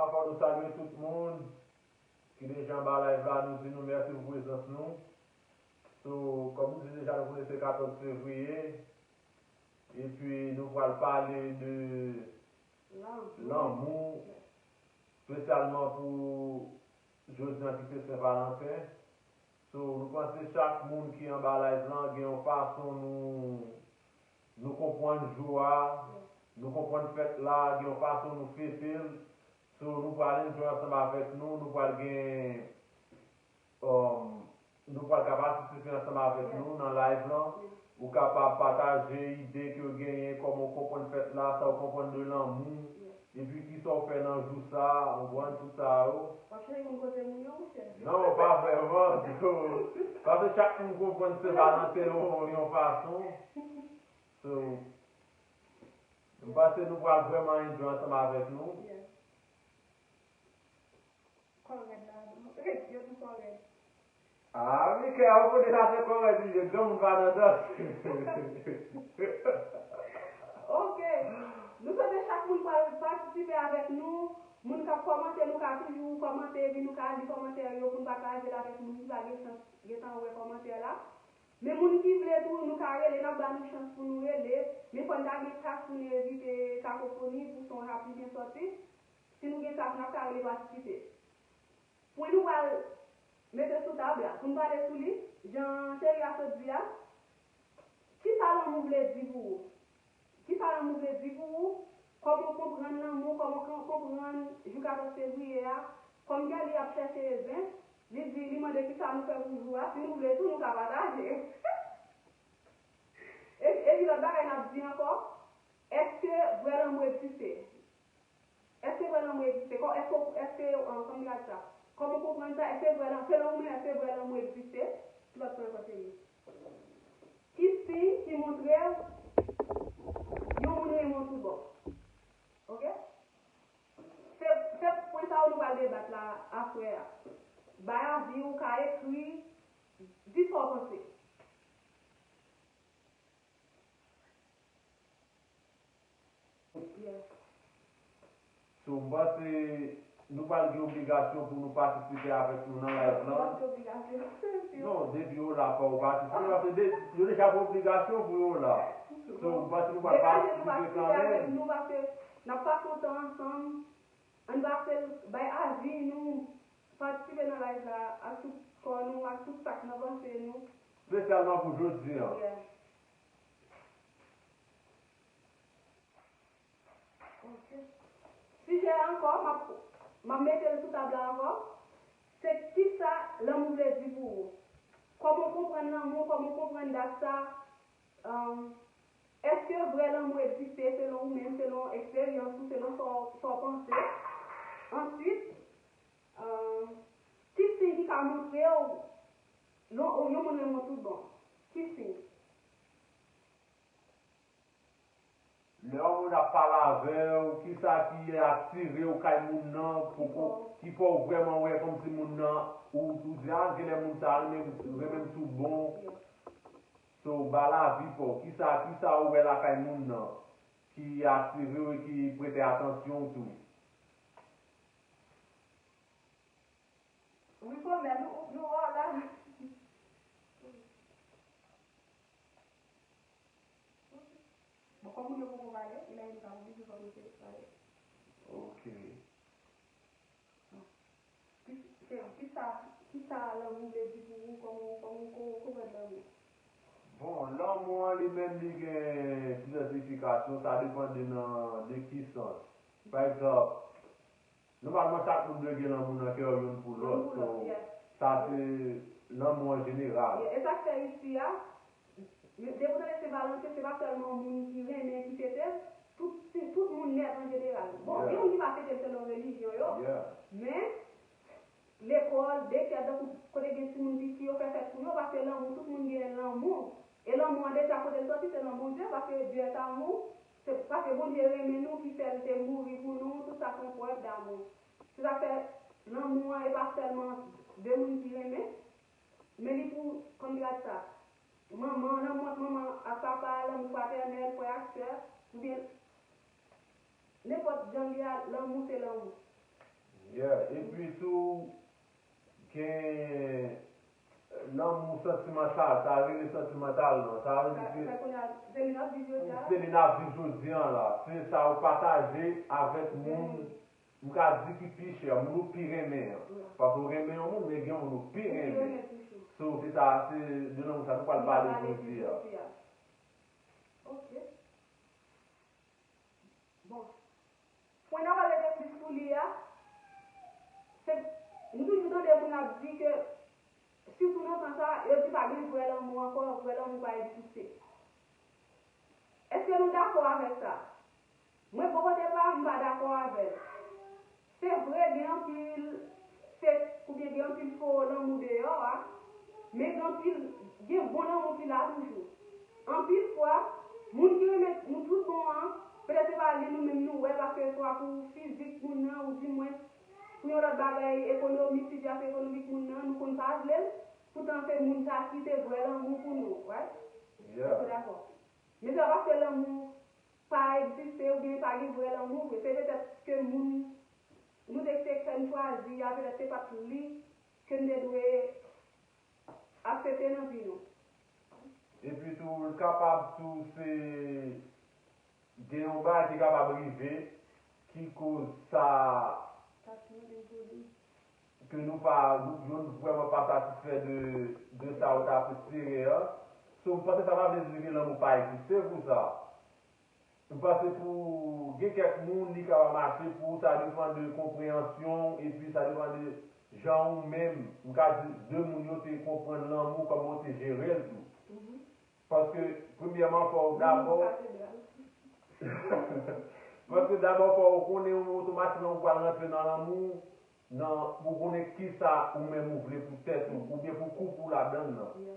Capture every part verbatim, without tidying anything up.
Fò nou salye tout moun ki deja anba live la, nou di nou mèsi pou prezans nou. So, kòm nou di deja, nou konnen se katòz fevriye, epi nou pral pale de lanmou, espesyalman pou jodi a ki se Sen Valanten. So, nou panse chak moun ki anba live lan gen yon fason nou, nou konprann jou a, nou konprann fèt la, gen yon fason nou fete l. So, nou pral enjoy ansanm avèk nou, nou pral gen, um, nou pral ka patisipe ansanm avèk nou nan live lan. Ou kapab pataje ide ke w genyen, kòman w konprann fèt la, sa w konprann de lanmou, epi kisa w fè nan jou sa, w konprann tout sa yo. W ap chèche moun koze moun yo, monchè? Non, pa vrèman. Paske chak moun konprann Sen Valanten yon, yon fason. So, m panse nou pral vrèman enjoy ansanm avèk nou. Kò rèd la, non. Yo di kò rèd. Ah, Mickey, ou konnen sa se kò rèd li ye, granmoun pa nan dans. Ok. Nou swete chak moun pral patisipe avèk nou. Moun k ap kòmante, nou ka toujou kòmante, epi nou ka li kòmantè yo pou n pataje l avèk moun ki pa gen chans gentan wè kòmantè la. Men moun ki vle tou, nou ka rele, n ap ba nou chans pou nou rele. Men fò n ta gen kas pou n evite kakofoni, pou son rap li byen sòti. Si nou gen kas, n ap ka rele patisipe. Pwen nou pral mete sou tab la, pou n pale sou li, jan cheri a sot di a, kisa lanmou vle di pou ou? Kisa lanmou vle di pou ou? Kòman w konprann lanmou? Kòman w konprann jou katòz fevriye a? Kòm Kelly ap chèche zen, li di, li mande kisa nou fè pou jou a. Si nou vle tou, nou ka pataje. E, epi lòt bagay n ap di ankò, èske vrè lanmou egziste? Èske vrè lanmou egziste? Kò, èske, èske, an, kòman m di sa? Kòman w konprann sa? Èske vrè lanmou, selon ou menm, èske vrè lanmou egziste? Ki lòt pwen ankò, cheri? Ki siy ki montre w yon moun renmen w tout bon? Ok? Se, se pwen sa yo nou pral debat la aswè a. Bay avi ou ka ekri, di sa w panse. So, m panse nou pral gen obligasyon pou nou patisipe avèk nou nan live lan. Non, depi yo la, fò yo patisipe, paske de, yo deja gen obligasyon pou yo la. So, m panse nou pral patisipe kanmenm. Nou pase, n ap pase yon tan ansanm. Ann pase l, bay avi nou, patisipe nan live la ak tout kò nou, ak tout sa k nan panse nou. Espesyalman pou jodi a. Yeah. Ok. Sijè a ankò, m ap, m ap mete l sou tab la ankò. Se kisa lanmou vle di pou ou? Kòman w konprann lanmou? Kòman w konprann dat sa? Ahn, èske vrè lanmou egziste selon ou menm, selon eksperyans ou, selon sa w, sa w panse? Answit, ahn, ki siy ki ka montre w lè yon moun renmen w tout bon? Ki siy? Lè yon moun ap pale avè w, kisa ki atire w kay moun nan, pou, pou, ki fè w vrèman wè kòmsi moun nan, ou, ou di, a, genlè moun sa renmen, renmen m tout bon. So, ba lavi pa w. Kisa, kisa ou wè lakay moun nan ki atire w e ki prete atansyon w tou? Wi, kòmè, nou, nou wè w la. Bon, kòm moun yo poko pale, e la e nou ka oblije kòmanse pale. Ok. Ki, ki, kisa, kisa lanmou vle di pou ou, kòman, kòman ou ko-, konprann lanmou? Bon, lanmou an li menm li gen plizyè siyifikasyon, sa depann de nan, de ki sans. Pa egzanp, nòmalman chak moun dwe gen lanmou nan kè yo youn pou lòt. Youn pou lòt, so, yeah. Sa se lanmou an jeneral. Yeah, e sa k fè isi a, depi w tande Sen Valanten, se pa sèlman moun ki renmen ki fete l, tout, se tout moun nèt an jeneral. Bon, gen moun ki pa fete l selon relijyon yo, men lekòl, dekè, tankou kote gen timoun piti, yo fè fèt pou yo, paske lanmou, tout moun gen lanmou. E lanmou an deja, kote l sòti, se nan Bondye, paske Dieu est amour, se paske Bondye renmen nou ki fè l te mouri pou nou, tout sa se yon prèv damou. Se sa k fè lanmou an, e pa sèlman de moun ki renmen, men li pou, kòm gad sa, manman, lanmou ant manman ak papa, lanmou fratènèl, frè ak sè, oubyen nenpòt jan l ye a, lanmou se lanmou. Epitou, gen lanmou santimantal, sa rele santimantal lan, sa rele Sa ke sa kounye a, se li n ap viv jodi a. Se li n ap viv jodi an la. Se sa ou pataje avèk moun, m ka di ki pi chè, moun ou pi renmen an. Paske ou renmen yon moun, men gen moun ou pi renmen. So, se sa, se de lanmou sa nou pral pale jodi a. Ok. Bon. Pwen n ap pale de plis sou li a, se, nou toujou tande moun ap di ke, sitou nan tan sa, yo di pa gen vrè lanmou ankò, vrè lanmou pa egziste. Èske nou dakò avèk sa? Mwen, bò kote pa m, m pa dakò avè l. Se vre, gen anpil fake oubyen gen anpil fo lanmou deyò a, men gen anpil, gen bon lanmou ki la toujou. Anpil fwa, moun ki renmen nou tout bon an, petèt se pa li nou menm nou wè, paske swa pou fizik moun nan, oudimwens pou yon lòt bagay ekonomik, sitiyasyon ekonomik moun nan, nou konn pa vle l, poutan se moun sa ki te vrè lanmou pou nou, right? Èske w dakò? Men se pa paske lanmou pa egziste oubyen pa gen vrè lanmou vre. Se petèt ke moun nou te te fè n chwazi a, petèt se pa t li ke n te dwe aksepte nan vi nou. Epi tou, l kapab tou se gen yon bagay ki kapab rive ki koz sa ke nou pa, nou, nou vrèman pa satisfè de, de sa ou t ap espere an. So, m panse sa pa vle di ke lanmou pa egziste pou sa. M panse pou gen kèk moun, li ka pa mache pou ou, sa depann de konpreyansyon, epi sa depann de jan ou menm, m ka di, de moun yo te konprann lanmou, kòman yo te jere l tou. Paske, premyèman, fò w dabò. Paske dabò, fò w konnen otomatikman ou pral rantre nan lanmou, nan, pou konnen kisa ou menm ou vle pou tèt ou, oubyen pou koup ou ladann nan.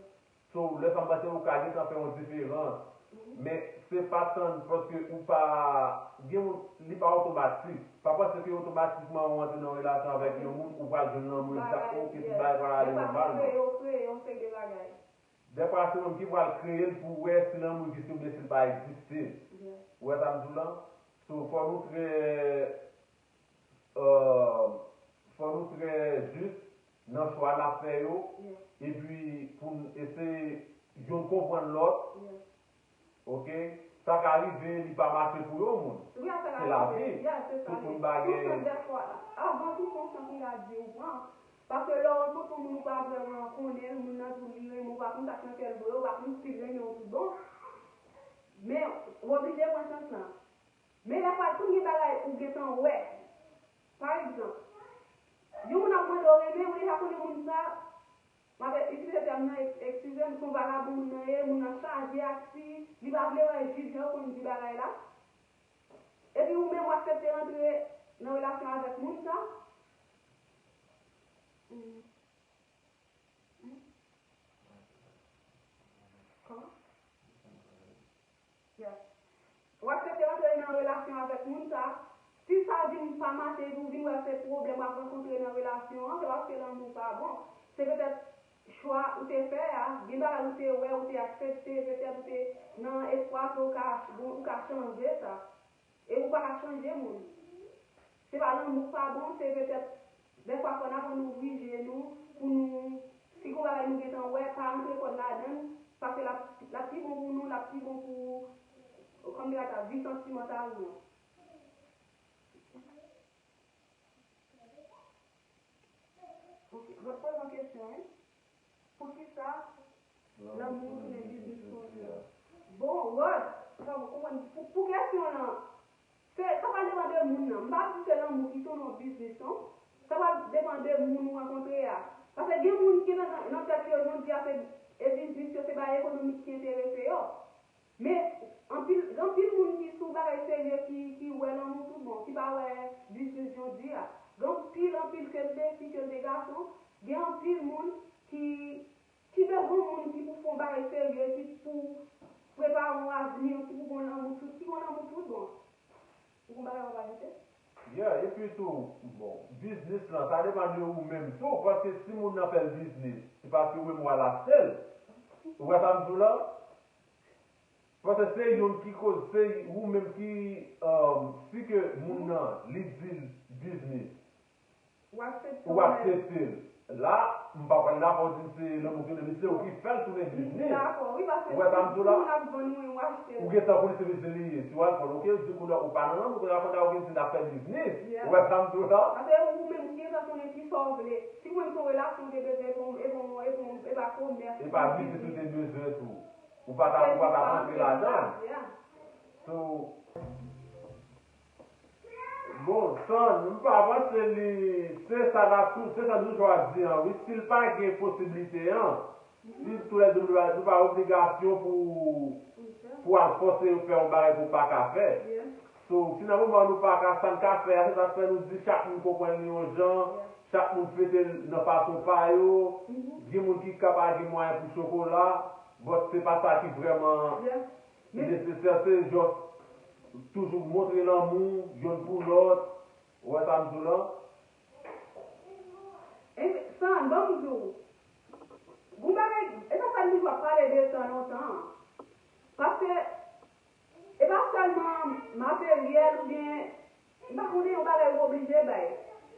So, lè sa m panse ou ka gentan fè yon diferans. Men, se pa tann paske ou pa gen moun, li pa otomatik. Pa panse ke otomatikman ou antre nan relasyon avèk yon moun, ou pral jwenn lanmou, ou di sa, ok, tout bagay pral ale nòmalman. Dèfwa se ou menm ki pral kreye l pou w wè si lanmou egziste oubyen si l pa egziste. Ou wè sa m di w lan? So, fò nou trè, fò nou trè jis nan chwa n ap fè yo, epi pou n eseye youn konprann lòt, ok? Sa ka rive, li pa mache pou yon moun. Se lavi. Tout moun pa gen. Avan tou, se yon sant ki ka di ou pran. Paske lè w rankontre yon moun ou pa vrèman konnen l, moun nan di w li renmen w, ou pa konn sa k nan kè l vre, ou pa konn si l renmen w tout bon. Men, ou oblije pran chans lan. Men lè pa tou gen bagay ou gentan wè. Pa egzanp, yon moun ap mande w renmen, ou deja konnen moun sa, m ap itilize tèm nan, eskize m, se yon vagabon moun nan ye, moun nan chaje ak fi, li pa vle wè jij jan yo konn di bagay la. Epi ou menm w aksepte rantre nan relasyon avèk moun sa. Kòman? Yes. Ou aksepte rantre nan relasyon avèk moun sa. Si sa vin pa mache epi ou vin wè se pwoblèm w ap rankontre nan relasyon an, se paske lanmou pa bon. Se petèt chwa ou te fè a, gen bagay ou te wè, ou te aksepte, petèt ou te nan espwa ke ou ka, ou ka chanje sa. E ou pa ka chanje moun. Se pa lanmou k pa bon, se petèt dèfwa fò n aprann ouvri je nou pou nou, si gon bagay nou gentan wè, pa antre kò n ladan l, paske l ap, l ap pi bon pou nou, l ap pi bon pou, kòm yo ta di, vi santimantal nou an. Ok, Rod poze yon kesyon, wi. Poukisa lanmou tounen biznis kounye a? Bon, Rod, sa w konprann, pou, pou kesyon lan, se, sa pral depann de moun nan. M pa di se lanmou ki tounen yon biznis, non. Sa pral depann de moun ou rankontre a. Paske gen moun ki nan, nan tèt yo, jodi a, se, e biznis yo, se bagay ekonomik ki enterese yo. Men, anpil, gen anpil moun ki sou bagay serye ki, ki wè lanmou tout bon, ki pa wè biznis jodi a. Gen anpil, anpil ke l te fi, ke l te gason, gen anpil moun ki, ki bezwen moun ki pou fè yon bagay serye, ki pou prepare yon avni, ki pou gon lanmou tout, ki gon lanmou tout bon. Ou gon bagay w ap ajoute? Yeah, epi tou, bon, biznis lan, sa depann de ou menm tou, paske si moun nan fè l biznis, se paske ou menm w al achte l. Ou wè sa m di w la? Paske se youn ki koz, se ou menm ki, um, si ke moun nan, li di l biznis. Ou aksepte Ou aksepte l. La, m pa pral dakò di m se lanmou ki vle, men se ou ki fè l tounen biznis. Ou wè sa m di w la? Ou gentan konnen se biznis li ye. Si w al pran l, oke, di kounye a ou pa nan lanmou, kounye a fò ta oke di n ap fè biznis. Ou wè sa m di w la? Paske ou menm ou gentan konnen ki sa w vle. Si w menm se yon relasyon w te bezwen, e pa yon, e pa yon, e pa yon, e pa komès. E pa biznis ou te bezwen tou. Ou pa ta, ou pa ta rantre ladan. So, bon, Sand, m pa panse li, se sa n ap tou, se sa nou toujou ap di an, wi, si l pa gen posiblite an, si toulède nou pa, nou pa obligasyon pou, pou al fòse yo fè yon bagay pou pa ka fè. So, si nan moman nou pa ka, sa n ka fè a, se sa k fè nou di chak moun konprann li yon jan, chak moun fete l nan fason pa yo, gen moun ki ka pa gen mwayen pou chokola, but se pa sa ki vrèman nesesè, se just toujou montre lanmou, youn pou lòt, ou wè sa m di w lan? E, Sand, ban m di w, gon bagay, e sa fè m toujou ap pale de tan lontan an. Paske, e pa sèlman materyèl oubyen, m pa konnen, yon bagay ou oblije bay.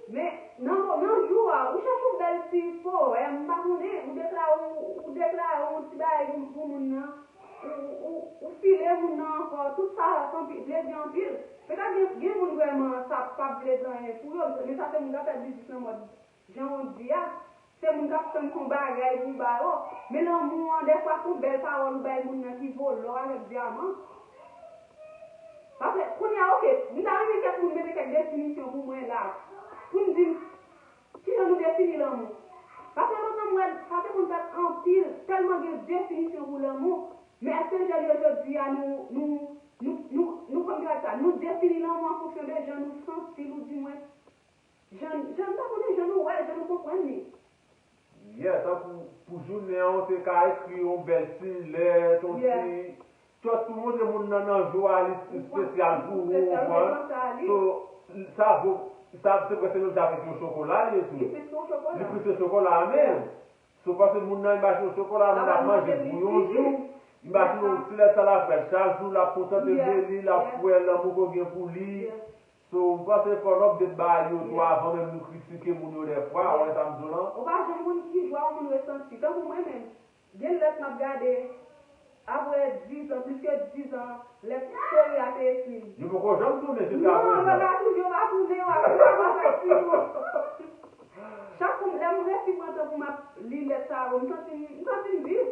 Men, nan, nan jou a, ou chèche yon bèl ti powèm, m pa konnen, ou deklare, ou, ou deklare yon ti bagay pou, pou moun nan, ou, ou, ou file moun nan ankò, tout sa vle di anpil. Petèt gen, gen moun vrèman sa p ap vle di anyen pou yo, men sa se moun k ap fè biznis nan mòd jan w di a, se moun k ap tann se yon bagay pou w ba yo. Men lanmou an, dèfwa se yon bèl pawòl ou bay moun nan ki vo lò avèk dyaman. Paske, kounye a, oke, m ta renmen kèk moun mete kèk definisyon pou mwen la, pou n di m kijan nou defini lanmou. Paske lontan m wè, sa te konn fèt anpil, tèlman gen definisyon pou lanmou, men èske jan l ye jodi a, nou, nou, nou, nou, nou konn fè sa, nou defini lanmou an fonksyon de jan nou santi l, ou di mwen, Jan, jan, m pa konnen jan nou wè l, jan nou konprann li. Yeah, tankou pou jounen an, ou te ka ekri yon bèl ti lèt, yon ti tchòt pou montre moun nan nan jou a, li espesyal pou ou, ou konprann? So, sa vo, sa se prèske menm jan avèk yon chokola, li ye tou. Li plis ke yon chokola. Li plis ke chokola a menm. So, paske moun nan imajine w chokola, moun ap manje pou yon jou. Imajine w ti lèt sa l ap fè l chak jou, l ap kontante de li, l ap wè lanmou ke w gen pou li. So, m panse fò n update bagay yo tou avan menm nou kritike moun yo dèfwa, ou wè sa m di w lan? Ou pa janm konn ki jwa yon moun resanti. Tankou mwen menm, gen lèt m ap gade, apre diz an, plis ke diz an, lèt seri a te ekri m. Yo poko janm tounen jiska prezan. Non, yo pa tounen, yo pa tounen, yo pa tounen, yo pa tounen. Chak kou m, lè m resi pran tan pou m ap li lèt sa yo, m santi m, m santi m viv.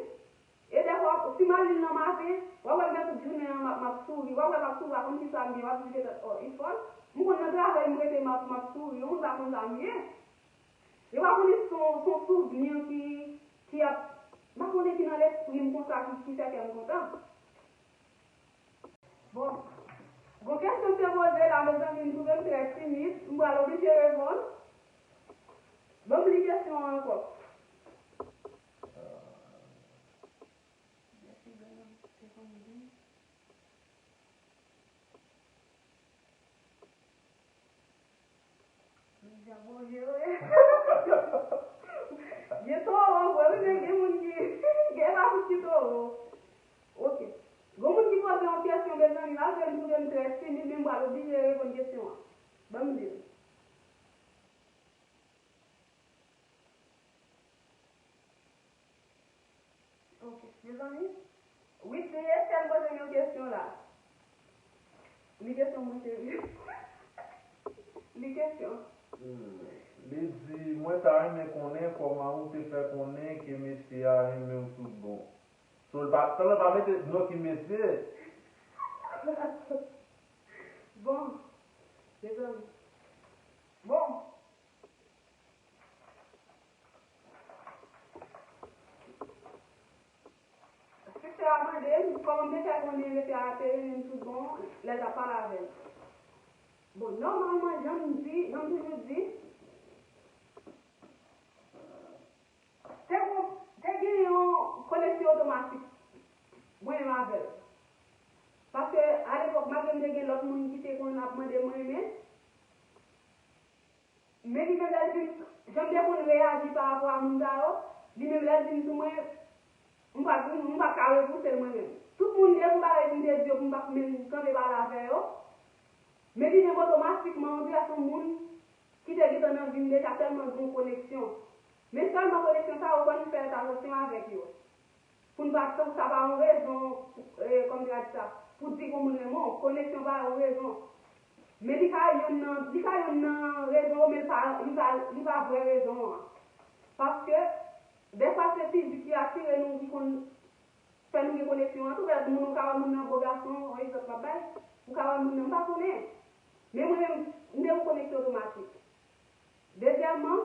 E dèfwa, si m al li l nan maten, w ap wè m gen tout jounen an, m ap, m ap souri. W ap wè m ap souri, w ap konn kisa m gen, w ap di petèt, ò, li fòl. M konn nan travay, m rete, m ap, m ap souri. Yon moun pa konn sa m ye. Yo pa konnen se yon, se yon souvni ki, ki ap, m pa konnen ki nan lespri m konsa, ki, ki fè kè m kontan. Bon, gon kesyon te poze la, mezanmi, m twouve m trè timid, m pral oblije reponn. Ban m li kesyon an ankò. Dèfwa, te konn di. Li dja manje, wi. Gen toro vre, wi, men gen moun ki, gen pa tout ki toro. Oke. Gon moun ki poze yon kesyon, mezanmi, malgre m twouve m trè timid, men m pral oblije reponn kesyon an. Ban m li l. Ok, mezanmi. Whitney Estelle poze m yon kesyon la. Li kesyon mwen, cheri. Li kesyon. Hmm. Li di, mwen ta renmen konnen kòman ou te fè konnen ke mesye a renmen w tout bon. So, l pa, sa l pa mete non ki mesye. Bon. Mezanmi. Bon. Sista a mande m kòman m te fè konnen mesye a te renmen m tout bon lè l t ap pale avè l. Bon, nòmalman, jan m di, jan m toujou di, te gon, te gen yon koneksyon otomatik mwen menm avè l. Paske alepòk, malgre m te gen lòt moun ki te konn ap mande m renmen, men li menm lè l vin, jan m te konn reyaji pa rapò a moun sa yo, li menm lè l vin sou mwen, m pa, m pa ka repouse l mwen menm. Tout moun te gon bagay pou m te di yo pou m pa menm kanpe pale avè yo. Men li menm otomatikman, on dirait se yon moun ki te gentan nan vi m deja tèlman gen yon koneksyon. Men sèlman koneksyon sa yo, fò n fè atansyon avèk yo. Pou n pa, pou sa pa yon rezon, e, kòm yo di sa, pou di yon moun renmen w, koneksyon pa yon rezon. Men li ka yonn nan, li ka yonn nan rezon yo, men li pa, li pa, li pa vrè rezon an. Paske, dèfwa se fizik ki atire nou, ki konn fè nou gen koneksyon an tou. Lè moun, ou ka wè moun nan bo gason, yon egzanp m ap bay, ou ka wè moun nan, m pa konnen. Men mwen menm, m gen yon koneksyon otomatik. Dezyèmman,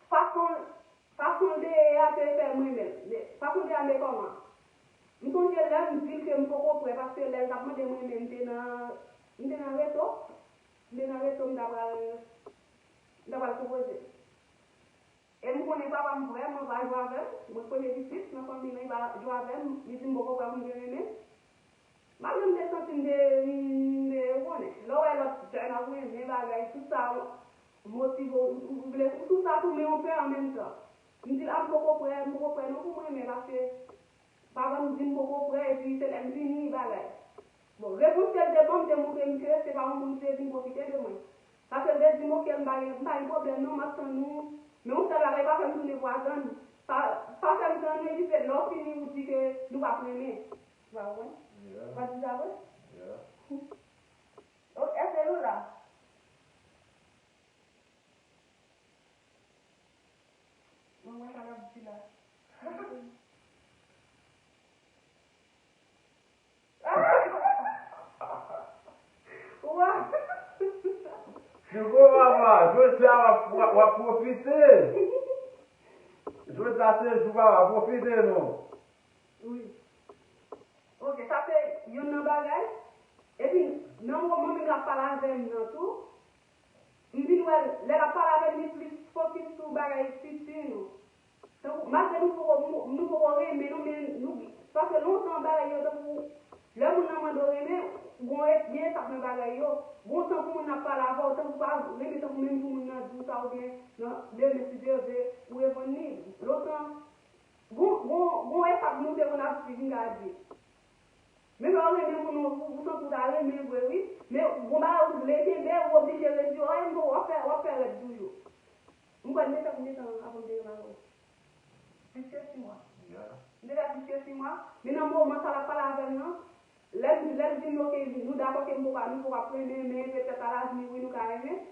fason, fason l deye a te fè m renmen l. Men, fason l deye a, men kòman? M sonje lè m di l ke m poko prè, paske lè l t ap mande m renmen, m te nan, m te nan reto. M te nan reto, m ta pral, m ta pral konpoze. E m konnen papa m vrèman pa jwe avè m. Mwen premye pitit nan fanmi nan, li pa jwe avè m. Li di m poko prè pou m te renmen. Malgre m te santi m te, m te, ou konnen. Lè w wè lòt jèn ap renmen bagay, tout sa motive w, ou, ou vle, ou sou sa tou, men yon pè an menm tan. M di l, a, m poko prè, m poko prè non pou m renmen, paske papa m di m poko prè, epi se lè m vini bagay. Bon, repons ke l te ban m te montre m ke se pa yon moun ki te vin pwofite de mwen. Paske l te di m, oke, m pa gen, m pa gen pwoblèm non, m ap tann ou. Men yon sèl bagay, pa fè m tounen pwazann. Pa, pa fè m tann, epi se lè w fini ou di ke nou p ap renmen. Ou pa konprann? Yeah. Ou pa di sa vre? Yeah. Oh, èske nou la? Mwen wè sa l ap di la. Wa! Siko papa, jodi a w ap, w ap, w ap pwofite. Jodi a se jou papa, pwofite non. Wi. Ok, sa se youn nan bagay. Epi, nan moman menm l ap pale avè m nan tou, m vin wè, lè l ap pale avè m, li plis fokis sou bagay fiti nou. Tankou, malgre nou poko, nou, nou poko renmen, nou, men nou, paske lontan bagay yo, tankou, lè moun nan mande w renmen, gon e-, gen etap nan bagay yo. Gon tan pou moun nan ap pale avè w, tankou pa renmen, tankou menm pou moun nan di w sa, oubyen nan demen, si Dye vle, ou reponn li. Lontan, gon, gon, gon etap nou te konn ap swiv, m ka di. Menm lè w renmen moun ou, ou santi w ta renmen vre, wi. Men gon bagay ou vle kenbe, ou oblije redi, w ap fè, w ap fè rèd toujou. M kwè m te fè konbyen tan avan m te remake w? Plis ke sis mwa. Yeah. M te fè plis ke sis mwa. Men nan moman sa l ap pale avè m nan, lè m, lè l di m, oke, nou dakò ke m poko, nou poko ap renmen, men petèt alavni, wi, nou ka renmen.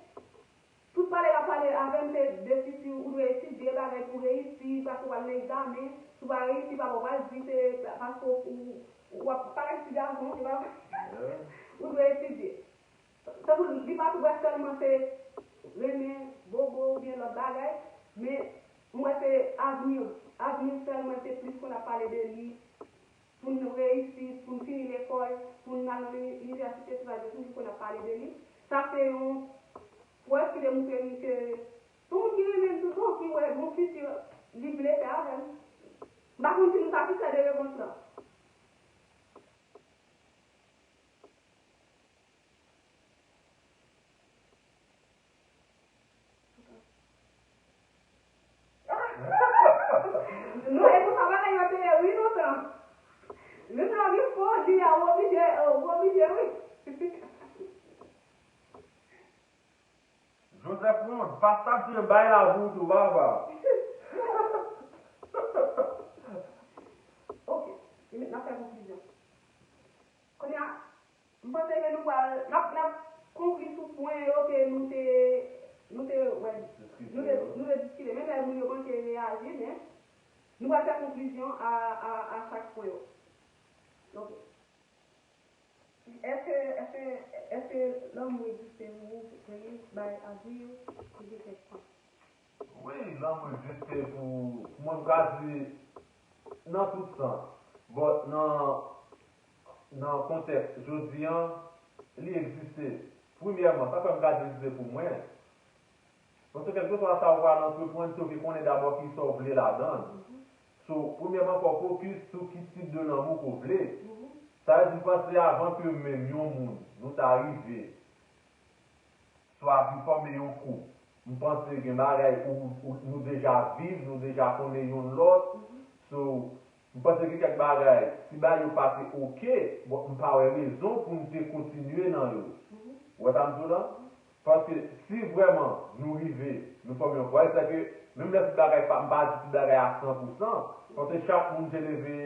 Tout pale l ap pale avè m se de fiti, ou dwe etidye bagay pou reyisi, paske w pral nan egzamen. Si w pa reyisi, papa w pral di se paske w, w ap pale ak ti gason, se pa, ou dwe etidye. Tankou li pa t wè sèlman se renmen, bobo oubyen lòt bagay, men m wè se avni, avni sèlman se plis konn ap pale de li. Pou n reyisi, pou n fini lekòl, pou n al nan inivèsite, tout bagay, tout moun konn ap pale de li. Sa se yon prèv ki demontre m ke se yon moun ki renmen m toutan, ki wè yon fiti li vle fè avè m. M pa konn si nou satisfè de repons lan. Non, e konsa bagay yo te ye, wi, lontan. Menm lè w gen fo, di a, ou oblije, ou oblije, wi. Joseph Ronde, pa ap di bay la pou ou tou, papa. Ok, n ap fè konklizyon. Kounye a, m panse ke nou pral, n ap, n ap konkli sou pwen yo ke nou te, nou te, wè, nou te, nou te diskite. Menm lè moun yo manke reyaji, men nou pral fè konklizyon a, a, a chak pwen yo. Ok. Èske, èske, èske lanmou egziste pou ou, vre, bay avi yo, ou gen kèk pwen? Wi, lanmou egziste pou, pou mwen, m ka di nan tout sans. But nan, nan kontèks jodi an, li egziste. Premyèman, sa fè m ka di li egziste pou mwen. Paske kèlkeswa sa ou pral antreprann, se ou ki konnen dabò kisa w vle ladan l. So, premyèman, fò w fokis sou ki tip de lanmou ke w vle. Sa vle di, m panse avan ke menm yon moun, nou ta rive swa vin fòme yon koup, m panse gen bagay ou, ou, nou deja viv, nou deja konnen youn lòt. So, m panse gen kèk bagay, si bagay yo pa te oke, bon, m pa wè rezon pou m te kontinye nan yo. Ou wè sa m di w la? Paske si vrèman nou rive, nou fòme yon fwaye, sèke menm lè tout bagay pa, m pa di tout bagay a san pou san, paske chak moun te leve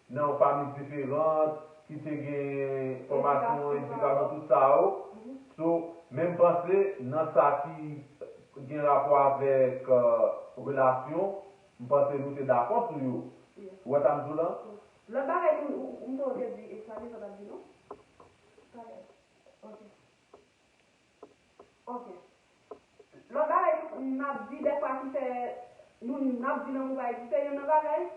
nan yon fanmi diferan, ki te gen fòmasyon, edikasyon, tout sa yo. So, men m panse nan sa ki gen rapò avèk relasyon, m panse nou te dakò sou yo. Ou wè sa m di w lan? Lòt bagay tou, ou ou m te di, e sa li sa t ap di non? Talè. Ok. Ok. Lòt bagay tou n ap di dèfwa ki fè nou n ap di lanmou pa egziste, youn nan bagay,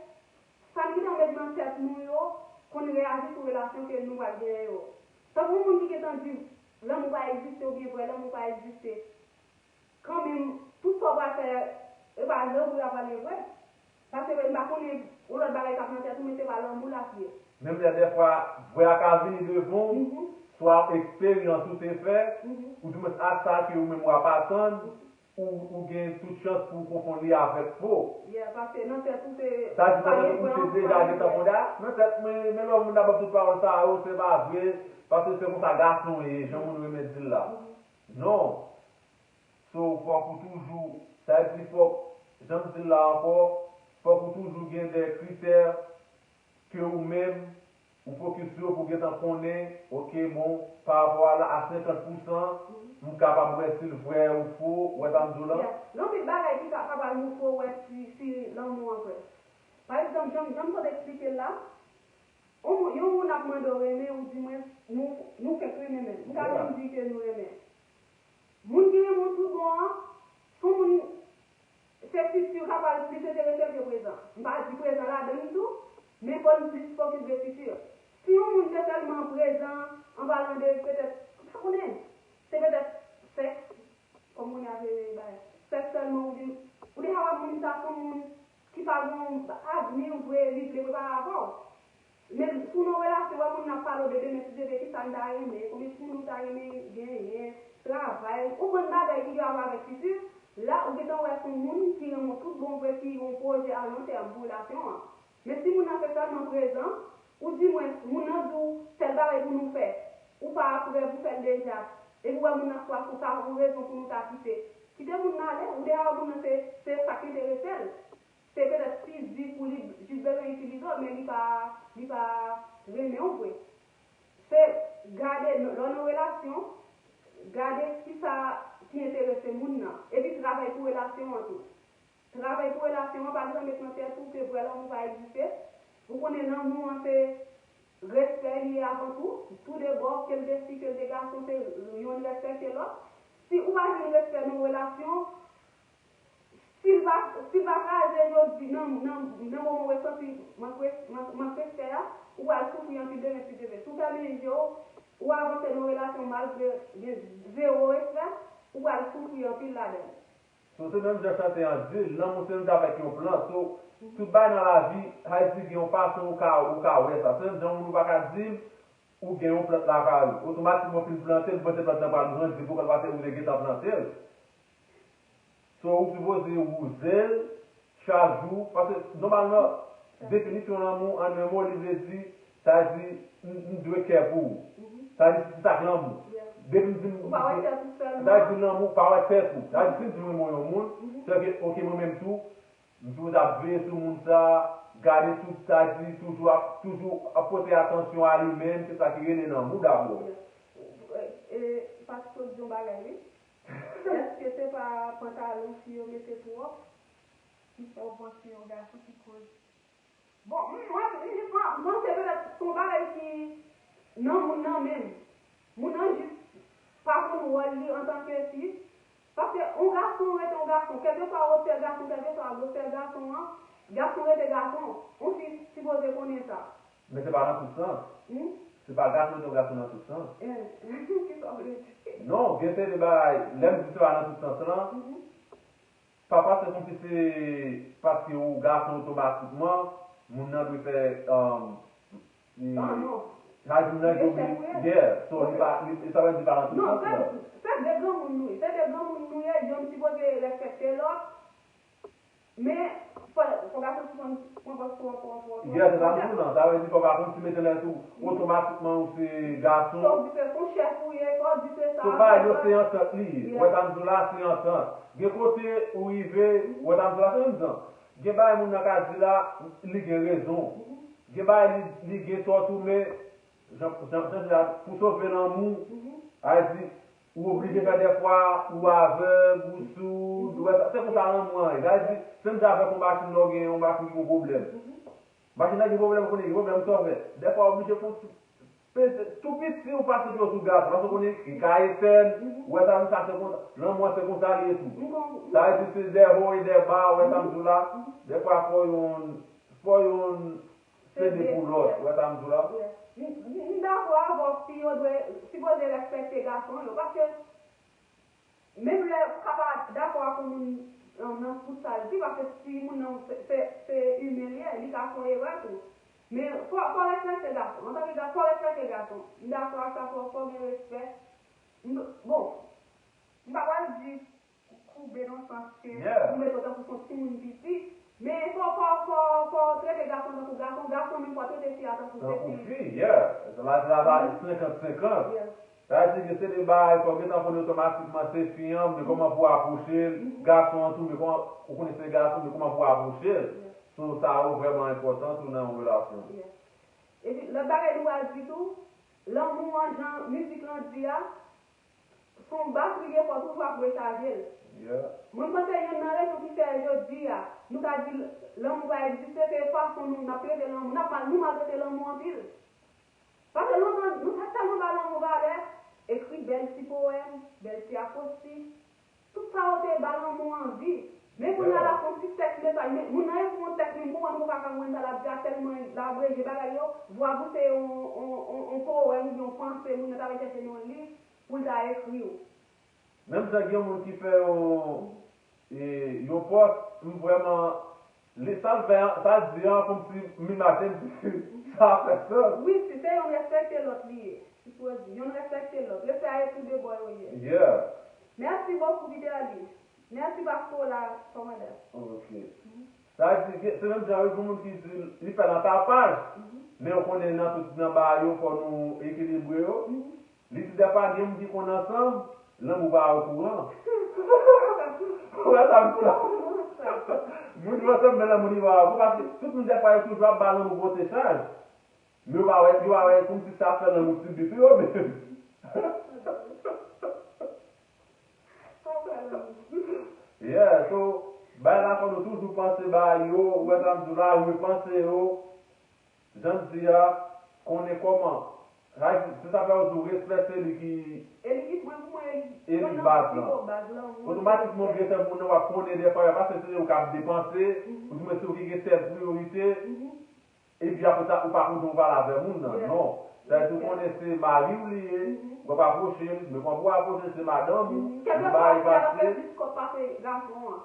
sa n gentan met nan tèt nou yo konn reyaji sou relasyon ke nou pral genyen yo. Tankou yon moun ki gentan di lanmou pa egziste oubyen vrè lanmou pa egziste, kanmenm, tout sa w pral fè, e pa lanmou y ap pale vre. Paske m pa konnen yon lòt bagay k ap nan tèt ou, men se pa lanmou l ap ye. Menm lè dèfwa vre a ka vini devan w, swa eksperyans ou te fè, oudimwens ak sa ke ou menm w ap atann, ou, ou gen tout chans pou w konfonn li avèk fo. Yeah, paske nan tèt ou se. Sa di pa gen pwen ansanm. Ou te deja gentan konn a, nan tèt mwen, men lè yon moun ap ban tout pawòl sa yo, se pa vre, paske se konsa gason ye, jan moun renmen di l la. Non. So, fòk ou toujou, sa vle di fòk, jan m di l la ankò, fòk ou toujou gen de kritè ke ou menm, ou fokis sou yo pou w gentan konnen, ok, bon, pa rapò a la, a senkant pou san, m kapab wè si l vrè ou fo, ou wè sa m di w lan? Yeah. Gen anpil bagay ki ka, kapab nou fo wè si, si lanmou an vrè. Pa egzanp, jan, jan m sot eksplike l la, yon moun, yon moun ap mande w renmen, ou di mwen, nou, nou fenk renmen menm. M ka menm di ke nou renmen. Moun ki renmen w tou bon an, se yon moun, se fiti w ka pral plis enterese l ke prezan. M pa di prezan ladan l tou, men fò n plis fokis de fiti. Si yon moun se sèlman prezan, an palan de petèt, m pa konnen, se petèt sèks, kòm kounye a se bagay, sèks sèlman ou vin, ou deja wè moun sa se yon moun ki pa gen yon avni vre, li vle prepare avè w. Men si w nan relasyon, wè moun nan ap pale w de demen, si Dye vle, kisa n ta renmen, konbyen timoun ou ta renmen genyen, travay, ou konn bagay ki gen rapò avèk fiti, la ou gentan wè se yon moun ki renmen w tout bon vre, ki gen yon pwojè a lon tèm pou relasyon an. Men si moun nan se sèlman prezan, oudimwens moun nan di w tèl bagay pou nou fè, ou pa prè pou fè l deja, epi w wè moun nan swa sou pa yon rezon pou nou ta kite, kite moun nan ale, ou deja wè moun nan se, se sa k enterese l. Se petèt fizik ou li jis bezwen itilize w, men li pa, li pa renmen w vre. Se gade, lè w nan relasyon, gade kisa ki enterese moun nan, epi travay pou relasyon an tou. Travay pou relasyon an, pa bezwen met nan tèt ou ke vrè lanmou pa egziste. Ou konnen lanmou an se respè li ye avan tou, tou de bò, ke l de fi, ke l de gason, se yonn respekte lòt. Si ou pa jwenn respè nan yon relasyon, si l pa, si l pa kraze jodi nan, nan, nan moman w santi mank res-, mank, mank respè a, ou pral soufri anpil demen si Dye vle. Si w fèmen je w, ou avanse nan yon relasyon malgre gen zewo respè, ou pral soufri anpil ladan l. So, se menm jan chante an di l, lanmou se menm jan avèk yon plant. So, tout bagay nan lavi, Haiti gen yon fason ou ka, ou ka wè sa. Se menm jan moun ou pa ka di m, ou gen yon plant lakay ou. Otomatikman, fin plante l, ou panse plant lan pral grandi pou kòl pase ou te gentan plante l. So, ou sipoze wouze l chak jou, paske nòmalman, definisyon lanmou, an yon mo, li vle di, sa vle di, m, m dwe kè pou ou. Sa vle di, se sa k lanmou. Depi m di m. Ou pa wè tèt ou sèlman. Sa vle di lanmou, pa wè tèt ou. Sa vle di, si m di m renmen yon moun, se ke, ok, mwen menm tou, m sipoze ap veye sou moun sa, gade tout sa di, toujou ap, toujou ap pote atansyon a li menm, se sa ki rele lanmou dabò. E, e, Patso di yon bagay, wi. Èske se pa pantalon fi yo mete twòp ki fè w panse yon gason ki koz? Bon, m, mwen, m jis panse petèt se yon bagay ki nan moun nan menm. Moun nan jis pa konn wòl li antanke fi. Paske yon gason rete yon gason, kèlkeswa wotè gason, kèlkeswa gwosè gason an, gason rete gason. Yon fi sipoze konnen sa. Men se pa nan tout sans. Se pa gason rete yon gason nan tout sans. Kisa w vle di? Non, gen seri de bagay, lè m di se pa nan tout sans lan, pa paske kòmsi se paske ou gason otomatikman, moun nan dwe fè, um, sa di moun nan dwe oblije, yeah, so li pa, li, sa vle di pa nan tout sans lan. Se de granmoun nou ye, se de granmoun nou ye, yonn sipoze respekte lòt. Men, Fò, fò gason ti konn pran pòz pou anfan, anfan, anfan. Yes, se sa m di w lan. Sa vle di fò gason ti mete nan tèt ou, otomatikman ou se gason. Fò w di se, se yon chèf ou ye, fò w di se sa. So bagay yo se antant li ye. Ou wè sa m di w la, se antant. Gen kote ou rive, ou wè sa m di w la, se menm jan. Gen bagay moun nan ka di la, li gen rezon. Gen bagay li, li gen tò tou, men jan, jan, jan di la, pou sove lanmou, sa vle di, ou oblije fè dèfwa, ou avèg, ou soud, ou wè sa, se konsa lanmou an ye. Sa vle di, se menm jan avèk yon machin, lè w gen yon machin ki gen pwoblèm. Machin nan gen pwoblèm, ou konnen gen pwoblèm, sa w fè. Dèfwa, ou oblije fè yon ti peze, tou piti, ou pase dlo sou gason, paske ou konnen li ka etèn, ou wè sa, sa se konsa, lanmou an se konsa li ye tou. Sa vle di, se dè ho e dè ba, ou wè sa m di w la, dèfwa, fò yon, fò yon sede pou lòt, ou wè sa m di w la? M, m, m dakò avè w, fi yo dwe, sipoze respekte gason yo, paske menm lè ou ka pa dakò ak yon moun, um, nan tout sa l di, paske si moun nan se, se, se imen li ye, li ka fè yon erè tou. Men fò, fò respekte gason. Antanke gason, fò respekte gason. M dakò ak sa, fò, fò gen respè. M, bon, m pa pral di koube nan sans ke ou mete w tankou se yon timoun piti. Men fò, fò, fò, fò w trete gason tankou gason, gason menm fò w trete fi a tankou se fi. Tankou fi, yeah. Travay senkant senkant. Sa vle di ke se de bagay fò w gentan konnen otomatikman se fi an, men kòman pou w apwoche l, gason an tou, men kòman ou konnen se gason, men kòman pou w apwoche l. So, sa yo vrèman enpòtan tou nan yon relasyon. Epi, lòt bagay nou pral di tou, lanmou an, jan mizik lan di a, se yon batri ke fò toujou ap rechaje l. Mwen panse youn nan rezon ki fè jodi a, nou ka di l-, lanmou pa egziste, se fason nou, n ap trete lanmou, n ap mal, nou maltrete lanmou anpil. Paske lontan, nou te tèlman ba lanmou valè, ekri bèl ti powèm, bèl ti akwosti, tout sa yo te ba lanmou anvi. Men kounye a la, se yon ti tèks mesaj, men moun nan ekri yon tèks, men m konprann ou pa ka konprann sa l ap di a, tèlman l abreje bagay yo, vwa pou se yon, yon, yon, yon powèm oubyen yon panse moun nan ta pral chèche nan yon liv pou l ta ekri w. Menm jan gen yon moun ki fè yon, e, yon pòs, m vrèman, li, sa l fè an, sa l di an, kòmsi m imajine m di sa fè sans. Wi, si se youn respekte lòt li ye. Sipoze, youn respekte lòt. Respè a e tou de bò yo ye. Yeah. Merci beaucoup, Peter Ali. Merci, Pascola, kòmandan. Ok. Sa vle di ke se menm jan wi, gen moun ki di li fè nan tapaj, men ou konnen nan tout nan bagay yo, fò nou ekilibre yo. Li di dèfwa gen moun ki konn ansanm, lanmou pa okouran. Ou wè sa m di la? Moun yo ansanm, men lanmou li pa okouran. Paske tout moun dèfwa yo toujou ap ba lanmou pote chaj. Men yo pa wè, yo pa wè kòmsi sa fè lanmou sibi sou yo menm. Yeah, so, bagay la fò nou toujou panse bagay yo, ou wè sa m di w la, repanse yo, jan m di a, konnen kòman. Sa vle di, se sa fè yo di w respè se li ki, e li ki, mwen, pou mwen, e li baz lan. Otomatikman, ou gen sèl moun nan w ap konnen dèfwa, paske se yo k ap depanse, ou di mwen se yo ki gen sèl priyorite. Epi apre sa, ou pa kontan ou pale avè moun nan. Non. Sa vle di ou konnen se mari w li ye, ou ap apwoche l, men kòman pou w apwoche l, se madanm ou, ou pa pase. Kèlkeswa si l ap fè plis kòb pase gason an.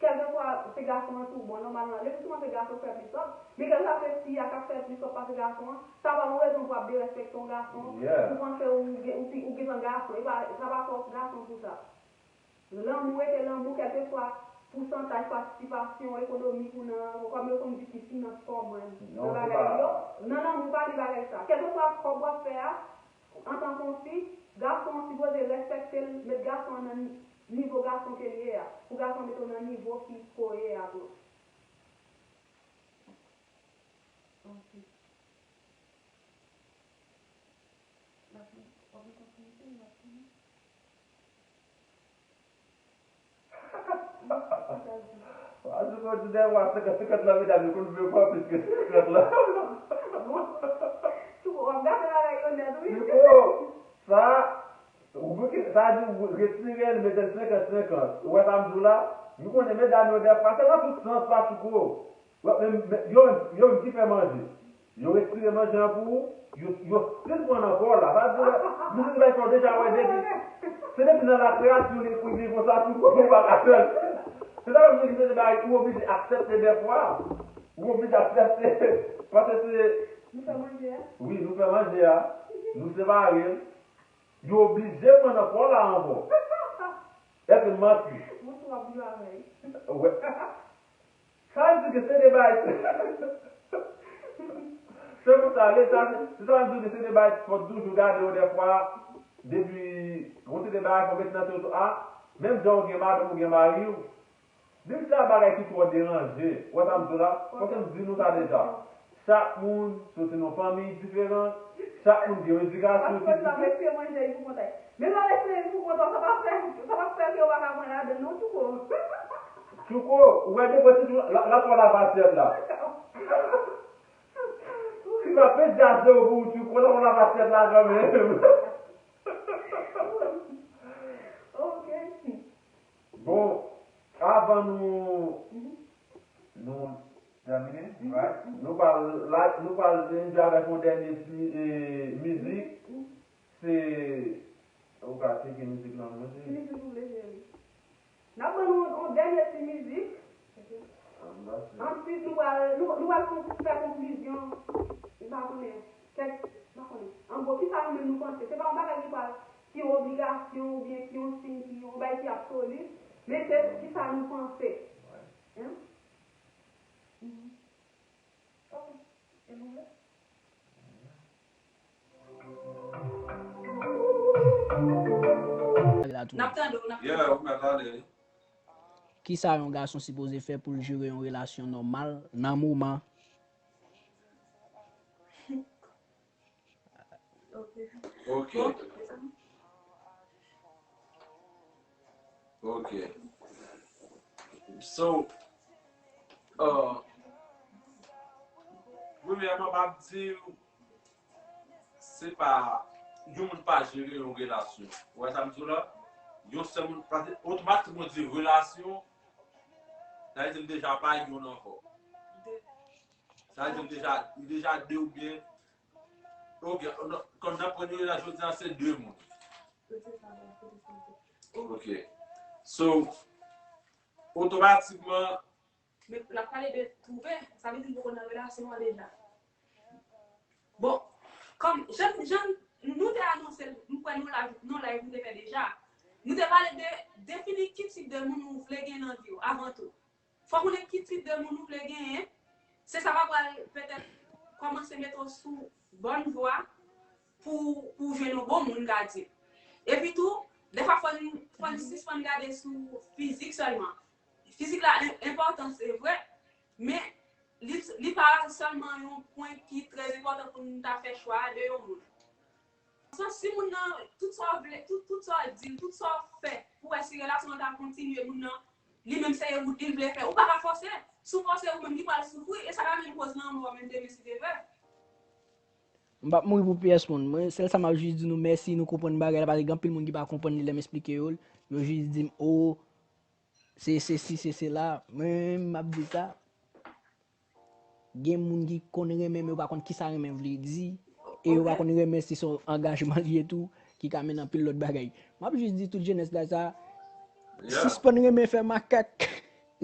Kèlkeswa se gason an tou, bon, nòmalman, le pli souvan se gason k fè plis kòb, men kèlkeswa se fi a k ap fè plis kòb pase gason an, sa pa yon rezon pou w ap derespekte yon gason, pou panse ou gen, ou pi, ou gentan gason, e pa, sa pa fòs gason pou sa. Lanmou rete lanmou, kèlkeswa pousantaj patisipasyon ekonomik ou nan, kòm yo konn di ki finans kòman nan bagay yo. Nan lanmou, pa gen bagay sa. Kèlkeswa kòb w ap fè a, antanke yon fi, gason an sipoze respekte l, met gason an nan nivo gason ke l ye a. Pou gason an mete w nan nivo fi ke w ye a tou. Ok. L ap gen, w ap gen kontinite, l ap fini. Wa di kontinye, wa senkant senkant lan, medam, yo konn vle pran plis ke senkant lan. Chouko, w ap gate bagay yo nèt, wi. Chouko, sa, ou bouke, sa di ou retire l, mete l senkant senkant. Ou wè sa m di w la? Nou konnen medam yo dèfwa, se nan tout sans, pa Chouko. Yo menm, yo menm ki fè manje. Yo retire manje an pou ou, yo, yo still pran nan kò w la. Sa vle di, nou tout bagay sa w deja wè depi. Se depi nan lakreasyon li pou li konsa tou, pou ou pa ka fè l. Se sa vle di, se de bagay ou oblije aksepte dèfwa. Ou oblije aksepte. Paske se. Nou fè manje a? Wi, nou fè manje a. Nou separe l. Yo oblije pran nan kò w la ankò. Èske m manti? Mwen tou ap viv avè l. Wè. Sa vle di ke se de bagay. Se pou sa, leta, se sa vle di ke se de bagay fò toujou gade yo dèfwa, depi yon se de bagay fò mete nan tèt ou a, menm jan ou gen madanm ou gen mari w, depi se pa bagay ki twò deranje, ou wè sa m di w la, paske m di nou sa deja. Chak moun soti nan fanmiy diferan, chak moun gen yon edikasyon ki diferan. Paske sa mesye manje pou konta. Men lè w eseye pou kontan, sa p ap fè, sa p ap fè ke w pa ka pran ladann non, Tchouko. Tchouko, ou wè depo ti tou, l ap pran lavasyèt la. Si m ap pede ase w pou ou, Tchouko, l ap pran lavasyèt la kanmenm. Ok. Bon, avan nou, nou tèmine, right? Nou pral, nou pral enjoy avèk yon dènye ti, eh, mizik. Se, ou ka tcheke mizik lan, mwen se. Ki mizik ou vle, cheri? N ap ban nou yon dènye ti mizik. Anba se. Answit, nou pral, nou, nou pral kon-, fè konklizyon. M pa konnen. Kèk, m pa konnen. An gwo, kisa nou menm nou panse? Se pa yon bagay ki pral, ki yon obligasyon oubyen ki yon siy, ki yon bagay ki absoli. Men se kisa nou panse. Hein? Mhm. Ok. E nou vle? N ap tande w, n ap tande w. Yeah, ou mèt ale. Kisa yon gason sipoze fè pou l jere yon relasyon nòmal nan moman? Ok. Ok. Bon. Ok. So, uh, premyèman, m ap di w, se pa yon moun pa jere yon relasyon. Ou wè sa m di w la? Yon sèl moun, paske otomatikman w di relasyon, sa vle di l deja pa youn ankò. Sa vle di l deja, li deja de oubyen, ok, kòm nan premye relasyon, jodi a se de moun. Ok. So, otomatikman. Men n ap pale de twouve, sa vle di l poko nan relasyon an deja. Bon, kòm jan, jan nou te anonse l, m kwè nou live, nou live nou te fè deja. Nou te pale de defini ki tip de moun ou vle gen nan vi w avan tou. Fò w konnen ki tip de moun ou vle genyen. Se sa k ap pral petèt kòmanse mete w sou bòn vwa pou, pou w jwenn yon bon moun, n ka di. Epi tou, dèfwa fò n, fò n sispann gade sou fizik sèlman. Fizik la en-, enpòtan, se vre, men li, li pa sèlman yon pwen ki trè enpòtan pou n ta fè chwa de yon moun. San si moun nan, tout sa w vle, tout, tout sa w di l, tout sa w fè pou wè si relasyon an ta kontinye, moun nan, li menm se wout li l vle fè. Ou pa ka fòse. Si w fòse ou menm, li pral soufri, e sa ka menm koz lanmò menm demen si Dye vle. M p ap mouri pou pyès moun. Mwen, sèl sa m ap jis di nou mèsi, nou konprann bagay la, paske gen anpil moun ki pa konprann li lè m esplike yo l. Yo jis di m, o, se sesi, se sela. Mwen, m ap di sa. Gen moun ki konn renmen, men yo pa konn kisa renmen vle di. E yo pa konn renmen si se yon angajman li ye tou, ki ka mennen anpil lòt bagay. M ap jis di tout jenès la sa, sispann renmen fè makak.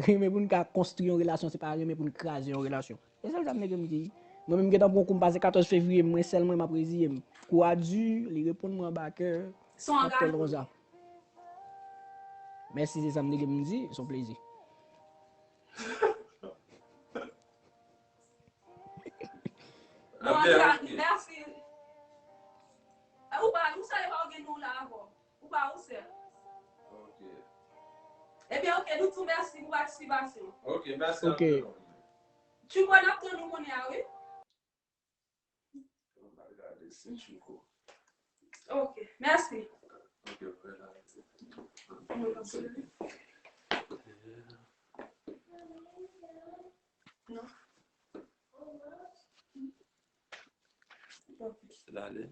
Renmen pou n ka konstwi yon relasyon, se pa renmen pou n kraze yon relasyon. E sèl sa m nèg m di. Mwen menm gentan pran kou m pase katòz fevriye, mwen sèl mwen m ap reziye m. Kou a di, li reponn mwen anba kè. M ap tann konsa. Mèsi, se sa m nèg m di, se yon plezi. Bon, an tou ka, mèsi. E, ou pa, ou sèl pa w gen nou la ankò. Ou pa ou sèl. Ok. Ebyen, ok, nou di w mèsi pou patisipasyon. Ok, mèsi anpil. Tchouko, n ap tann ou kounye a, wi. Mwen al gade si Tchouko. Ok, mèsi. Ok, mwen la. Non. L ale.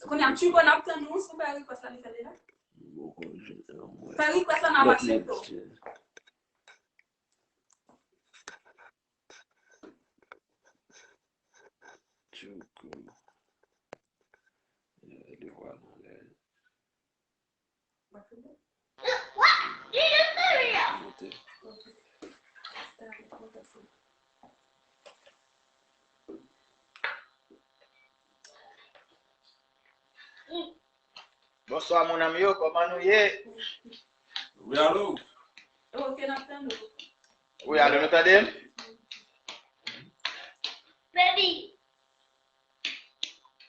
Kounye a, Tchouko, n ap tann ou, si w fè request la, li fè deja. Fè request la, n ap aksepte w. Tchouko. Li vwa nan lè. What? You do cereal? Monte. Bonswa, mon ami yo, kòman nou ye? Wi, alo? Ok, n ap tann ou. Wi, alo, nou tande m?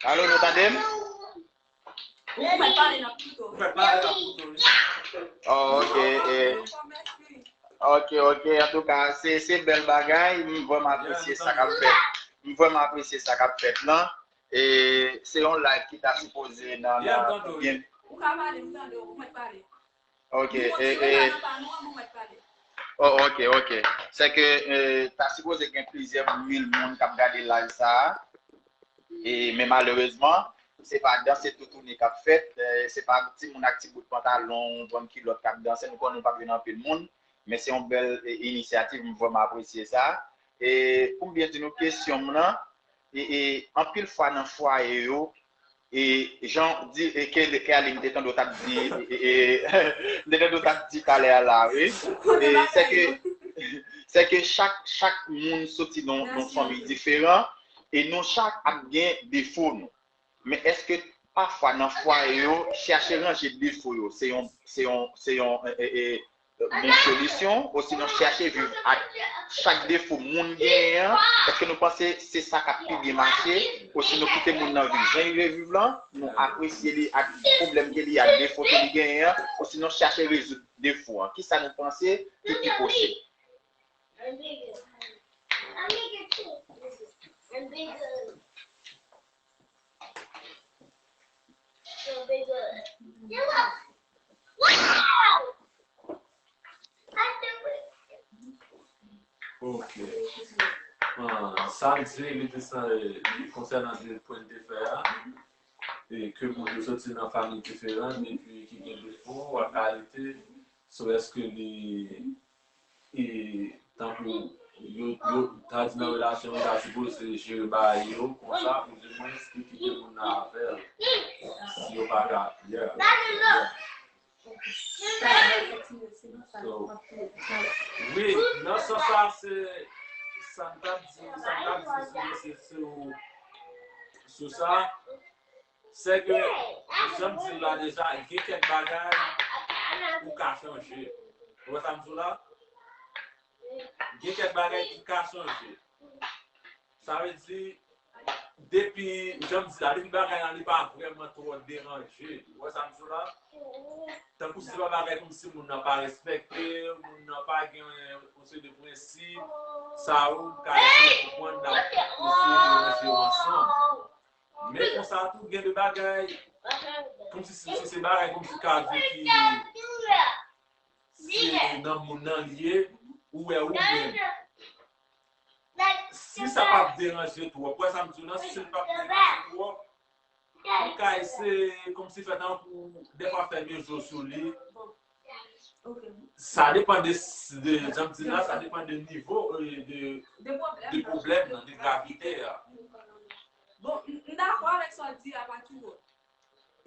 Alo, nou tande m? Ou mèt pale nan pito. Ou mèt pale nan pito, wi. Oh, ok. Eh. Ok, ok. Antouka, se se bèl bagay. M vrèman apresye sa k ap fèt. M vrèman apresye sa k ap fèt lan. E se yon live ki ta sipoze nan nan gen. Ou ka pale, m tande w, ou mèt pale. Ok, e, e, Oh, ok, ok. Se ke eh, ta sipoze gen plizyè mil moun k ap gade live sa a. E, men malerezman, se pa danse toutouni k ap fèt. Eh, se pa timoun ak ti bout pantalon, bann kilòt k ap danse. Nou konnen nou p ap jwenn anpil moun. Men se yon bèl eh, inisyativ, m vrèman apresye sa. E pou m byen di nou kesyon m nan, e, e anpil fwa nan fwaye yo, e jan di e ke ke Aline te tande w t ap di e, e, m te tande w t ap di talè a la wi e se ke se ke chak chak moun soti nan yon fanmi diferan e nou chak ap gen defo nou men èske pafwa nan fwaye yo chache ranje defo yo se yon se yon se yon e, e, e, bon solisyon, osinon chache viv ak chak defo moun genyen an, èske nou panse se sa k ap pi byen mache, osinon kite moun nan viv jan li vle viv lan, nou apresye li ak pwoblèm ke li ak defo ke li genyen an, osinon chache rezoud defo an? Kisa nou panse ki pi posib? Ok. Ah, sa l di, li te sa, konsènan de pwen de fè a, e ke moun yo soti nan fanmi diferan, epi ki gen defo ak kalite, so èske li, e, tankou, yo, yo, ta di nan relasyon yo, ta sipoze jere bagay yo, konsa, pou di mwens, li kite moun nan avè l, si yo pa ka, yeah, yeah. So, wi, nan sans sa, se sa m t ap di, sa m t ap di sou, se sou, sou sa, se ke, jan m di l la deja, gen kèk bagay ou ka chanje. Ou wè sa m di w la? Gen kèk bagay ki ka chanje. Sa vle di, depi, jan m di la, depi bagay lan li pa vrèman twò deranje, ou wè sa m di w la? Tankou se pa bagay kòmsi moun nan pa respekte, moun nan pa gen yon seri de prensip, sa ou ka eseye konprann n ap eseye ranje yo ansanm. Men konsa tou, gen de bagay, kòmsi se se bagay kòmsi ka di ki se nan moun nan li ye, ou wè ou menm. Si sa p ap deranje twòp, wè sa m di w lan, si l p ap deranje twòp, ou ka eseye kòmsi fè tankou dèfwa fè mezo sou li. Sa depann de, de, jan m di la, sa depann de nivo, euh, de, de pwoblèm nan, de gravite a. Bon, m m dakò avèk sa w di a, Patibò.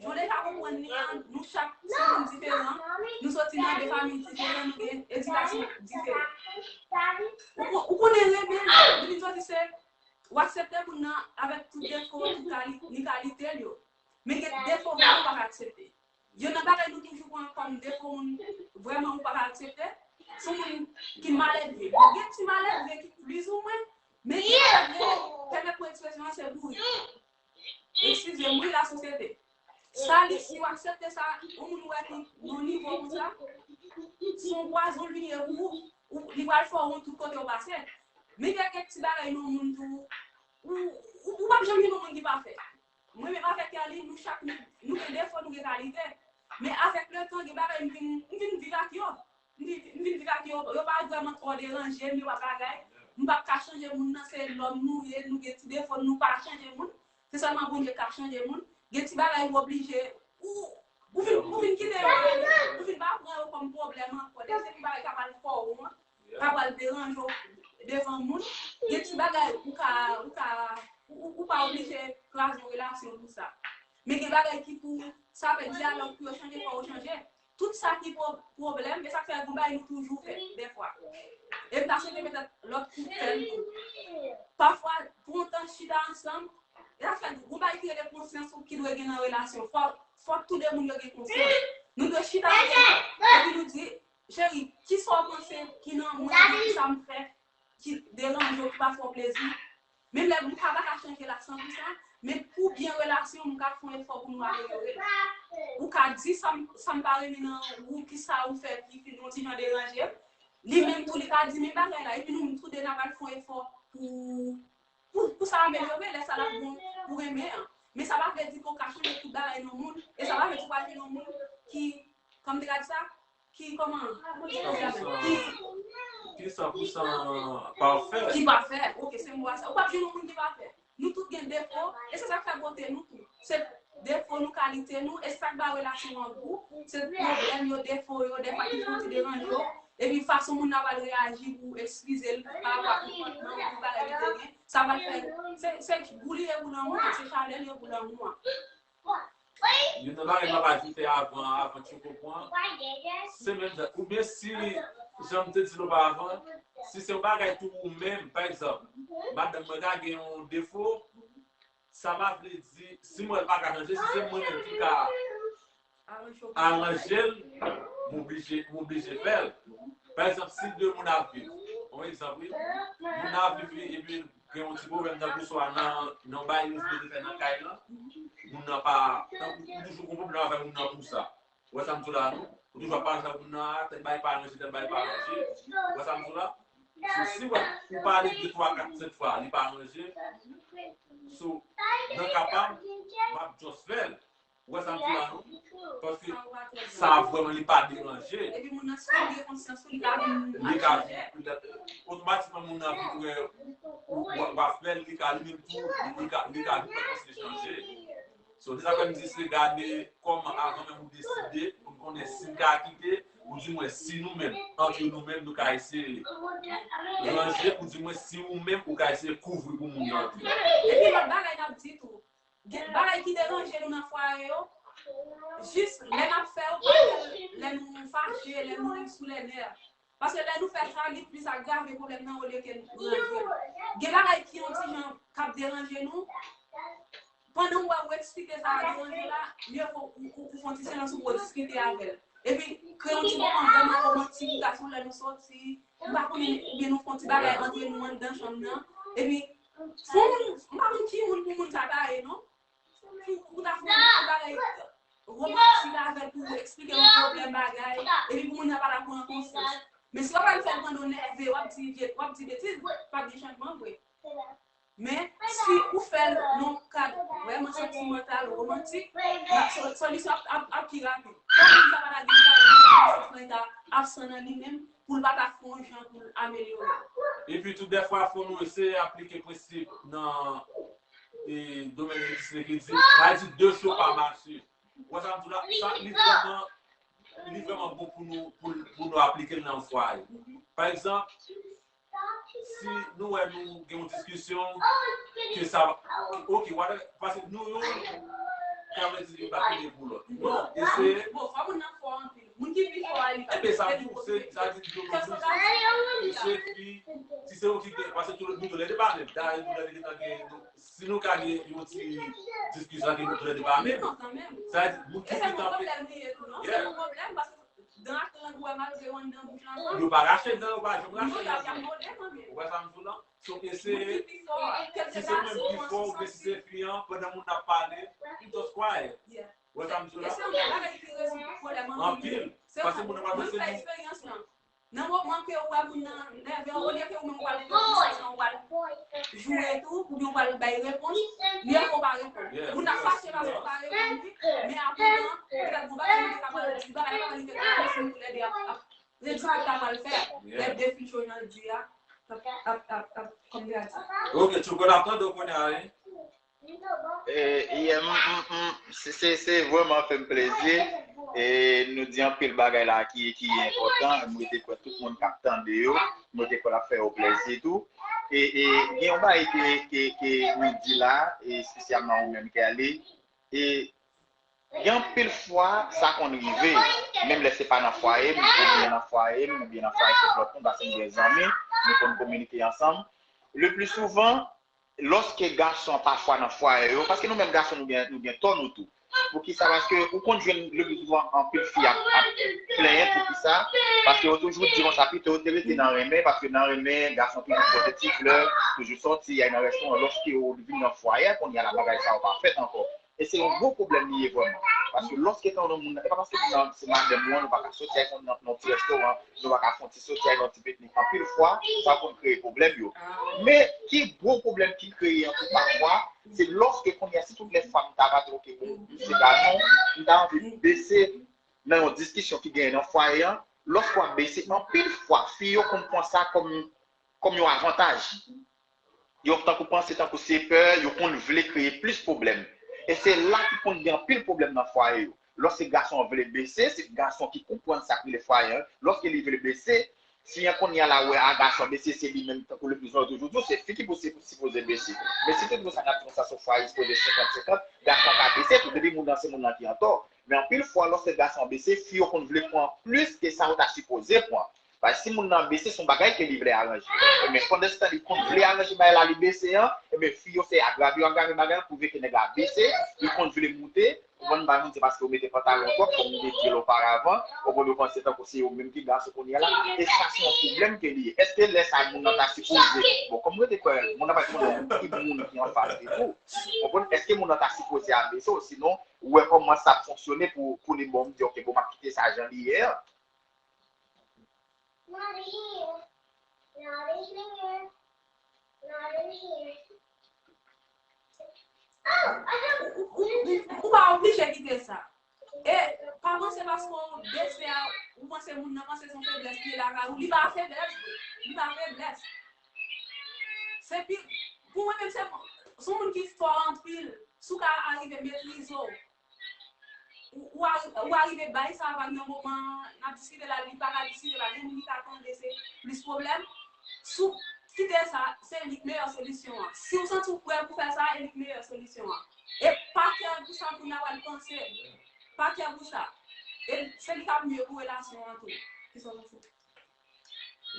Jan w deja konprann li an, nou chak se moun diferan, nou soti nan de fanmi diferan, nou gen edikasyon diferan. Ou kon- ou konnen renmen, li vin soti se, w aksepte moun nan avèk tout defo, tout kali- ni kalite l yo. Men gen defo vre ou pa ka aksepte. Youn nan bagay nou toujou pran kòm defo moun vrèman ou pa ka aksepte, se moun ki maledve. Bon, gen ti maledve ki plizoumwen, men ki maledve, pèmèt mwen ekspresyon an, se bourik. Eskize m, wi, lasosyete. Sa li, si w aksepte sa, yon moun ou wè ki nan nivo konsa, se yon pwazon li ye pou ou, ou, li pral fè w wont tout kote w pase. Men gen kèk ti bagay nan moun tou, ou, ou, ou p ap janm jwenn yon moun ki pafè. Mwen menm avèk Kerline, nou chak nou, nou gen defo, nou gen kalite. Men avèk letan, gen bagay m vin, m vin viv ak yo. M vin, m vin viv ak yo, yo pa vrèman twò deranje m, yo pa bagay. M p ap ka chanje moun nan, se lòm nou ye, nou gen ti defo, nou pa chanje moun. Se sèlman Bondye k ka chanje moun. Gen ti bagay ou oblije, ou, ou vin, ou vin kite yo, ou vin pa pran yo kòm pwoblèm ankò. Depi se pou bagay k ap al fè w wont, k ap al deranje w devan moun. Gen ti bagay ou ka, ou ka, ou, ou, ou pa oblije kraze yon relasyon pou sa. Men gen bagay ki pou, sa fè dyalòg pou yo chanje, fò yo chanje. Tout sa ki pwo- pwoblèm, e sa k fè gon bagay nou toujou fè, dèfwa. E m ta swete petèt lòt koup fè l tou. Pafwa, pran tan chita ansanm, e sa k fè gon bagay ki rele konsyans ou ki dwe gen nan relasyon. Fò, fò tou de moun yo gen konsyans. Nou dwe chita ansanm, epi nou di, Cheri, kisa w panse ki nan mwen, ki sa m fè ki deranje w, ki pa fè w plezi? Menm lè m ka pa ka chanje l a san pou san, men pou byen relasyon, m ka fè yon efò pou nou amelyore l. Ou ka di sa m, sa m pa renmen nan ou, kisa ou fè ki fin yon ti jan deranje m. Li menm tou, li ka di menm bagay la. Epi nou tou de n a pral fè yon efò pou, pou, pou sa amelyore, lè sa l ap bon pou renmen an. Men sa pa vle di ke w ka chanje tout bagay nan moun. E sa pa vle di w pral jwenn yon moun ki, kòm te ka di sa, ki kòman? Ki, ki san pou san pafè. Ki pafè. Ok, se mo a sa. Ou p ap jwenn yon moun ki pafè. Nou tout gen defo, e se sa k fè bote nou tou. Se defo nou, kalite nou, e se sa k ba relasyon an gou. Se pwoblèm yo, defo yo, dèfwa ki fè yon ti deranje w. Epi fason moun nan pral reyaji pou eskize l pa rapò a konpòtman ou pou bagay li te gen, sa pral fè, se, se gou li ye pou lanmou an, se chalè li ye pou lanmou an. Youn nan bagay m ap ajoute avan, avan Tchouko pran, se menm jan. Oubyen si, jan m te di l oparavan, si se yon bagay tou ou menm, pa egzanp, madanm mwen ka gen yon defo, sa pa vle di, si m wè l pa ka chanje, si se mwen menm ki ka aranje l, m oblije, m oblije fè l. Pa egzanp, si de moun ap viv, yon egzanp, wi, moun nan ap viv li, epi gen yon ti pwoblèm tankou swa nan, nan yon bagay yo sipoze fè nan kay lan, moun nan pa, tankou, ou toujou gon pwoblèm avèk moun nan pou sa. Ou wè sa m di w la, non? Ou toujou ap pale sa moun nan, a, tèl bagay pa ranje, tèl bagay pa ranje. Ou wè sa m di w la? So, si w wè, ou pale de twa, kat, senk fwa, li pa ranje, so, nan ka pa m, m ap just fè l. Ou wè sa m di la, non? Paske sa vrèman li pa deranje. Epi moun nan, si l gen konsyans tou, li ka vin, li ka vin, otomatikman moun nan vin wè ou w ap fè l, li ka li menm tou, li ka, li ka vin panse chanje. So, se sa fè m di se gade kòman avan menm ou deside, pou n konnen si n ka kite, ou di mwen si nou menm, antre nou menm, nou ka eseye ranje, ou di mwen si ou menm, ou ka eseye kouvri pou moun nan antre. Epi lòt bagay n ap di tou, gen bagay ki deranje nou nan fwaye yo, jis lè n ap fè yo, pa lè nou fache, lè nou sou lè nèv. Paske lè nou fè sa, li plis agrave pwoblèm nan olye ke l ranje l. Gen bagay ki yon ti jan k ap deranje nou, pandan w wè ou eksplike sa k ap deranje w la, mye vo ou, ou, ou fè yon ti silans ou pou w diskite avè l. Epi, kreye yon ti moman vrèman womantik, gason lè nou soti, m pa konnen, oubyen nou fè yon ti bagay antre nou anndan chanm nan. Epi, fè yon, m pa konn ki moun pou moun sa ta ye, non. Pou, pou ta fè yon bagay womantik avè l, pou eksplike yon pwoblèm bagay, epi pou moun nan pa ta pran konsyans. Men si w ap al fè l pandan w nève, w ap di vye, w ap di betiz, p ap gen chanjman vre. Men, si ou fè l nan yon kad vrèman santimantal, womantik, la, so, solisyon ap, ap, ap pi rapid. Sa moun sa pa ta gen bagay, santiman ta absan nan li menm, pou l pa ta fè yon jan pou l amelyore. Epi tou, dèfwa, fò nou eseye aplike prensip nan e, domèn elektrisite ki di, sa di de cho pa mache. Ou wè sa m di w la? Sa, li vrèman, li vrèman bon pou nou, pou, pou nou aplike l nan fwaye. Pa egzanp, si nou wè nou gen yon diskisyon, ke sa, ok, whatever, paske nou youn, sa vle di youn pa kite pou lòt. Non, eseye. Bon, fò moun nan fò anpil. Moun ki pi fò a, li ka. Enben, sa tou, se, sa di, yo menm tou, se fi, si se yo ki gen, paske tou, nou toulède pa menm. Dayè, nou toulède gentan gen, si nou ka gen yon ti diskisyon ke nou toulède pa menm. Sa di, moun ki pi tanpe. Yeah. Yo pa rache dan, yo pa janm rache dan. Ou wè sa m di w lan? So, eseye, si se ou menm ki fò, oubyen si se fi an, pandan moun ap pale, you just quiet. Ou wè sa m di w la? Anpil. Paske moun nan pa panse nou. Nan moman ke ou wè moun nan nève, olye ke ou menm ou pral pran konsyans lan, ou pral joure tou, oubyen ou pral bay repons, mye ke ou pa reponn. Moun nan fache paske ou pa reponn li, men apre tan, petèt gon bagay li te ka pral di, bagay la pa li te ka pral di, si nou toulède ap, ap, se di sa l pral fè, lè de fi cho jan l di a, ap, ap, ap, ap, kòm de a di. Ok, Tchouko, n ap tande w kounye a, wi. E, yeah, m, m, m, se, se, se vrèman fè m plezi. E, nou di anpil bagay la ki, ki enpòtan. Mwen te kwè tout moun k ap tande yo, mwen te kwè l ap fè yo plezi tou. E, e gen yon bagay ke, ke, ke nou di la, e espesyalman ou menm, Kerly. E gen anpil fwa, sa konn rive, menm lè se pa nan fwaye m, oubyen nan fwaye m, oubyen nan fwaye kèk lòt moun, paske m gen zanmi, nou konn kominike ansanm. Le plus souvent, lòske gason an pafwa nan fwaye yo, paske nou menm gason nou gen, nou gen tò nou tou. Poukisa? Paske ou konn jwenn le pli souvan anpil fi ap, ap plenyen poukisa. Paske yo toujou di konsa, pito yo te rete nan renmen, paske nan renmen, gason toujou pote ti flè, toujou sòti, y al nan restoran. Lòske yo vin nan fwaye a, kounye a la bagay sa yo pa fèt ankò. E se yon gwo pwoblèm li ye vrèman. Paske lòske tan yon moun nan, e pa paske moun nan se madanm ou an, nou pa ka soti ak moun nan nan yon ti restoran, nou pa ka fè yon ti soti ak yon ti piknik. Anpil fwa, sa konn kreye pwoblèm yo. Men, ki gwo pwoblèm ki kreye an tou pafwa, se lòske kounye a, si tout lè fanm ta va di, oke, bon, misye ba nou, m ta anvi bese nan yon diskisyon ki genyen nan fwaye an, lòske w ap bese, anpil fwa, fi yo konn pran sa kòm, kòm yon avantaj. Yo tankou panse tankou se pè, yo konn vle kreye plis pwoblèm. E se la ki konn gen anpil pwoblèm nan fwaye yo. Lòske gason an vle bese, se gason ki konprann sa k rele fwaye an. Lòske li vle bese, fi an kounye a la wè a gason bese, se li menm tankou le pli souvan yo toujou di w, se fi ki pou se sipoze bese. Men si tout moun sa n ap di konsa se yon fwaye sipoze senkant senkant, gason an ka bese tou, depi moun nan se moun nan ki antò. Men anpil fwa, lòske gason an bese, fi yo konn vle pran plis ke sa yo ta sipoze pran. Paske si moun nan bese, se yon bagay ke li vle aranje. Men pandanstan li konn vle aranje bagay la, li bese an, ebyen fi yo se agrave yo agrave bagay la, pwouve ke nèg la bese, li konn vle moute, ou konprann, m pa konn se paske yo mete pantalon twòp, kòm m te di l oparavan, ou konn yo panse tankou se yo menm ki gason kounye a la, e sa se yon pwoblèm ke li ye. Èske lè sa a moun nan ta sipoze, bon, kòm mwen te kwè, moun nan pa konnen ki moun ki anfas li tou, ou konprann, èske moun nan ta sipoze abese w, sinon, ou wè kòman sa ap fonksyone pou, pou li bon, m di, oke, bon, m ap kite sa jan li ye an. Not in here. Not in here. Not in here. Oh, I have Ou ou- ou- ou- ou pa oblije kite sa. E pa panse paske w bese a, ou panse moun nan panse se yon feblès li ye lakay ou, li pa feblès vre. Li pa feblès. Se pi, pou mwen menm, se se yon moun ki fò anpil. Si w ka arive metrize w, ou, ou a- ou arive bay sa vag nan moman n ap diskite la, li pa ka diskite la, gen moun ki ka tande, se plis pwoblèm. Si w kite sa, se li k meyè solisyon an. Si w santi w prè pou fè sa, e li k meyè solisyon an. E pa kè pou sa moun nan pral panse. Pa kè pou sa. E se li k ap mye pou relasyon an tou. Kisa w panse?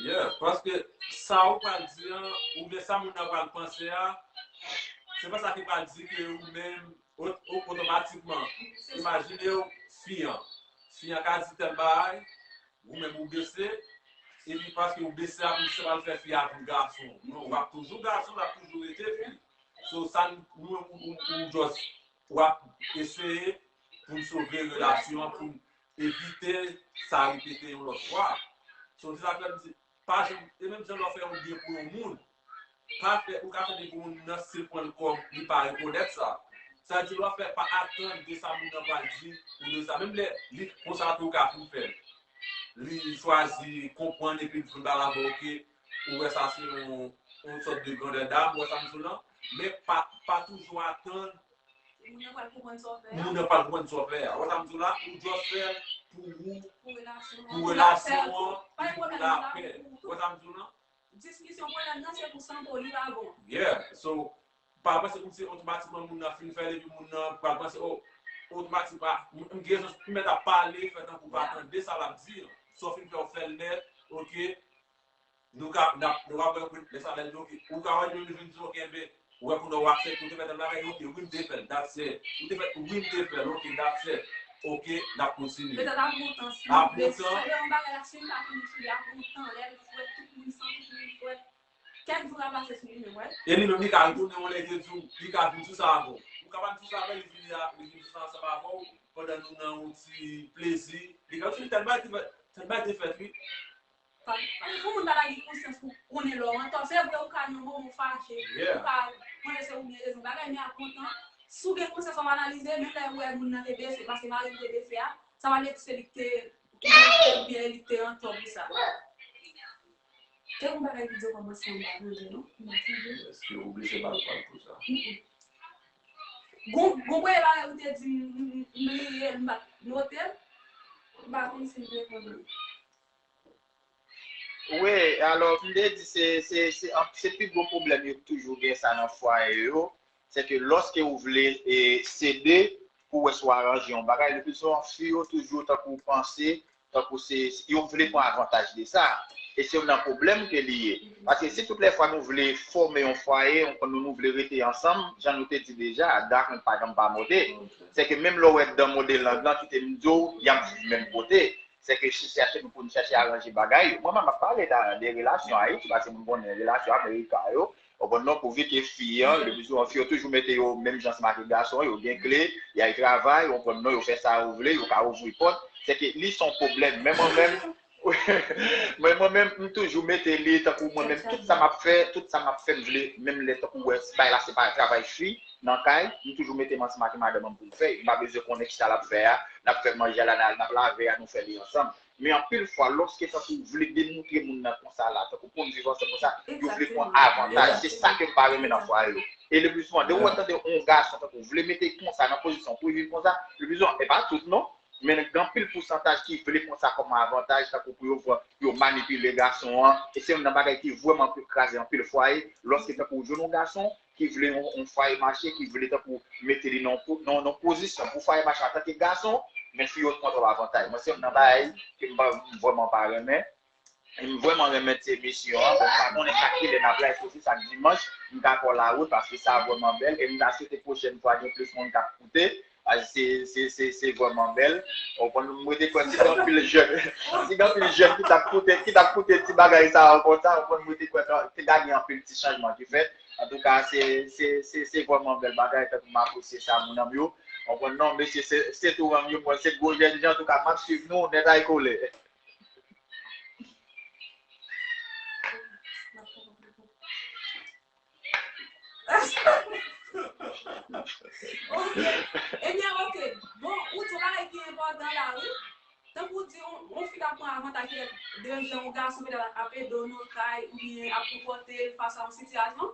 Yeah, paske sa ou pral di an, oubyen sa moun nan pral panse a, se pa sa ki pral di ke ou menm, o- o- otomatikman, imajine w, fi an, fi an ka di tèl bagay, ou menm ou bese, epi paske ou bese a, pou se pral fè fi a vin gason. Non, w ap toujou gason, w ap toujou rete fi. So, sa n- ou, ou, ou, ou just, w ap eseye pou n sove relasyon an, pou n evite sa repete yon lòt fwa. So, se sa k fè m di, pa janm, e menm jan lè w fè yon byen pou yon moun, pa fè, ou ka fè byen pou moun nan, se pran l kòm li pa rekonèt sa. Sa vle di, lè w fè, pa atann de sa moun nan pral di ou de sa. Menm lè li konsa tou ou ka fin fè l. Li chwazi konprann epi l fin pale avè w, oke, ou wè sa se yon, yon sòt de grandè dam, ou wè sa m di w lan, men pa, pa toujou atann Moun nan pral konprann sa w fè a. Moun nan pral konprann sa w fè a. Ou wè sa m di w la? Ou just fè l pou ou, Pou relasyon an. Pou relasyon an, Pa gen pou pwoblèm, la li pa pè. pou ou Ou wè tou. Sa m di w lan? Diskisyon pwoblèm nan se pou sante w, li pa bon. Yeah. So, pa panse kòmsi otomatikman moun nan fin fè l epi moun nan pral panse, oh, otomatikman, m m gen rezon, m mèt ap pale, fè tankou pa tande sa l ap di an. So, fin fè w fè l nèt, oke, nou ka, n ap, nou ka wè lè sa lè l di, oke, ou ka wè li vin di, oke, enben, ou wè kounye a w aksepte, ou te fè tèl bagay, oke, wi, m te fè l, that's it. Ou te fè, wi, m te fè l, oke, that's it. Oke, n ap kontinye. Petèt apre yon tan, si m blese, yon bagay la, si m pa vin sou li apre yon tan, lè l jwèt, tout moun santi li jwèt. Kèk jou ka pase sou li menm, wè. E li menm, li ka retounen yon lè, li di w, li ka vin sou sa avè w. Ou ka pa vin sou sa avè l, li vini a, li vin sou sa ansanm avè w, pandan nou nan yon ti plezi. Li ka di w, tèl bagay te fèt, tèl bagay te fèt, wi. Pa, pa, pou moun pa ta gen konsyans pou konnen lè w antò. Se vre, ou ka nan yon moman fache, ou ka panse se ou gen rezon, bagay, men apre yon tan, si w gen konsyans w ap analize, menm lè ou wè moun nan te bese, paske mari m te bese a, sa pa vle di se li k te, oubyen li k te antò pou sa. Te gon bagay ki di w kòmanse anba tande, non? M pa sonje. Èske ou oblije ba l pal pou sa? Gon, gon premye bagay ou te di m, m, m bliye, m pa note l. M pa konn si m reponn ou. Wi, alò, m te di se, se, se, se pi gwo pwoblèm yo k toujou gen sa nan fwaye yo, se ke lòske ou vle e, sede pou wè si w aranje yon bagay, le pli souvan fi yo toujou tankou panse, tankou se, yo vle pran avantaj de sa. E se youn nan pwoblèm ke li ye. Paske si tout lè fwa nou vle fòme yon fwaye, yon, nou, nou vle rete ansanm, jan nou te di deja, dan ak lang pa janm pa mòde. Se ke menm lè w wè dan mòde lang lan, kite m di w, y ap viv menm kote. Se ke si chèche nou pou n chèche aranje bagay yo. Mwen menm, m ap pale da, de relasyon Ayiti, paske moun konnen relasyon Amerika yo, w konprann non, pouvi ke fi an, le pli souvan, fi yo toujou mete yo menm jan ansanm ak gason, yo gen kle, y al travay, w konprann non, yo fè sa yo vle, yo ka ouvri pòt. Se ke li se yon pwoblèm. Men mwen menm, mwen, mwen menm, m toujou mete li tankou mwen menm, tout sa m ap fè, tout sa m ap fè, m vle, menm lè tankou wè, si bagay la se pa travay fi nan kay, m toujou mete m ansanm ak madanm an pou m fè, m pa bezwen konnen kisa l ap fè a, n ap fè manje a la, n ap lave a, nou fè li ansanm. Men anpil fwa, lòske tankou w vle demoutre moun nan konsa la, tankou pou n viv ansanm konsa, yo vle pran avantaj. Se sa ke m pa renmen nan fwaye yo. E le pli souvan, de ou wè tande yon gason tankou vle mete konsa nan pozisyon pou l viv konsa, le pli souvan, e pa tout non, men gen anpil pousantaj ki vle pran sa kòm avantaj, tankou pou yo, yo manipile gason an. E se youn nan bagay ki vrèman kraze anpil fwaye, lòske tankou w jwenn yon gason ki vle yon, yon fwaye mache, ki vle tankou mete li nan, nan, nan pozisyon pou fwaye mache antanke gason, men fi yo pran twòp avantaj. Mwen, se youn nan bagay ke m pa, m vrèman pa renmen. E m vrèman renmen ti emisyon an. Bon, m pa konnen chak kilè n ap live osi, chak dimanch, m ka pran lawout, paske sa vrèman bèl. E m ta swete pwochèn fwa gen plis moun k ap koute. Paske se, se, se, se vrèman bèl. Ou konn, m rete kwè si gen anpil jèn, si gen anpil jèn ki t ap koute, ki t ap koute ti bagay sa a konsa, ou konn, m rete kwè te ka gen anpil ti chanjman ki fèt. Antouka, se, se, se, se vrèman bèl bagay, tankou m apresye sa, moun an m yo. Ou konn, non, mesye, se, se tou an m yo, mwen, se gwo jèn jan, antouka, m ap swiv nou, nèt ay kole. Ok. Ebyen, ok. Bon, ou di yon bagay ki enpòtan la, wi. Tankou w di, yon, yon fi ka pran avantaj de jan yon gason petèt ap ede w nan kay, oubyen ap konpòte l fas a yon sitiyasyon.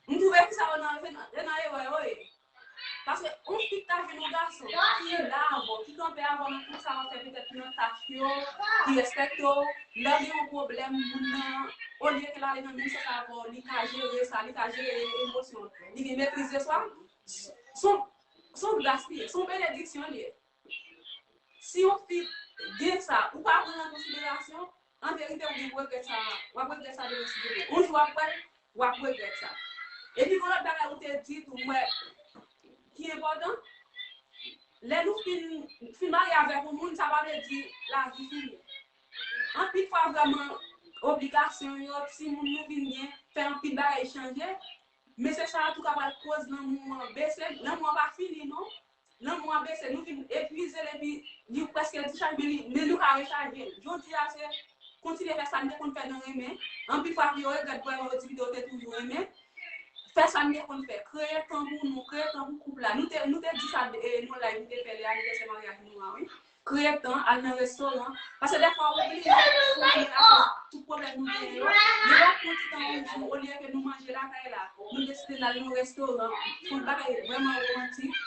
M twouve fi sa yo nan, nan, nan erè yo ye. Paske yon fi ki ta jwenn yon gason ki la avè w, ki kanpe avè w nan tout sa w ap fè, petèt nan tach yo, ki respekte w, lè w gen yon pwoblèm, moun nan, olye ke l ale nan menm sans avè w, li ka jere sa, li ka jere emosyon l, li gen metriz de swa, s-, s on, s on gras li ye, s on benediksyon li ye. Si yon fi gen sa, ou pa pran l an konsiderasyon, an verite, ou gen pou regrèt sa, w ap regrèt sa demen si Dye vle. Yon jou w ap wè l, w ap regrèt sa. Epi, gen lòt bagay ou te di tou, m wè, ki enpòtan, lè nou fin, fin marye avèk yon moun, sa pa vle di lavi fini. Anpil fwa, vrèman, obligasyon yo, timoun nou vin gen, fè anpil bagay chanje, men se sa tou ka pral koz lanmou an bese, lanmou an pa fini, non. Lanmou an bese, nou vin epuize l epi li prèske dichaje, men li, men nou ka rechaje l. Jodi a, se kontinye fè sa n te konn fè nan renmen. Anpil fwa, yo regrèt vrèman, yo di pito yo te toujou renmen. Fè sa n te konn fè. Kreye tan pou nou, kreye tan pou koup la. Nou te, nou te di sa, e, nan live nou te fè lè anivèsè maryaj nou an, wi. Kreye tan, al nan restoran. Paske dèfwa, ou bliye, ou bliye akoz tout pwoblèm nou genyen yo. Men lè w pran ti tan yon jou, olye ke nou manje lakay la, nou deside n al nan restoran, fè yon bagay vrèman romantik.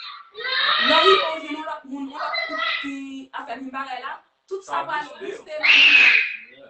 Lè w rive, w jwenn yon lòt moun, yon lòt koup ki ap fè menm bagay la, tout sa pral bouste.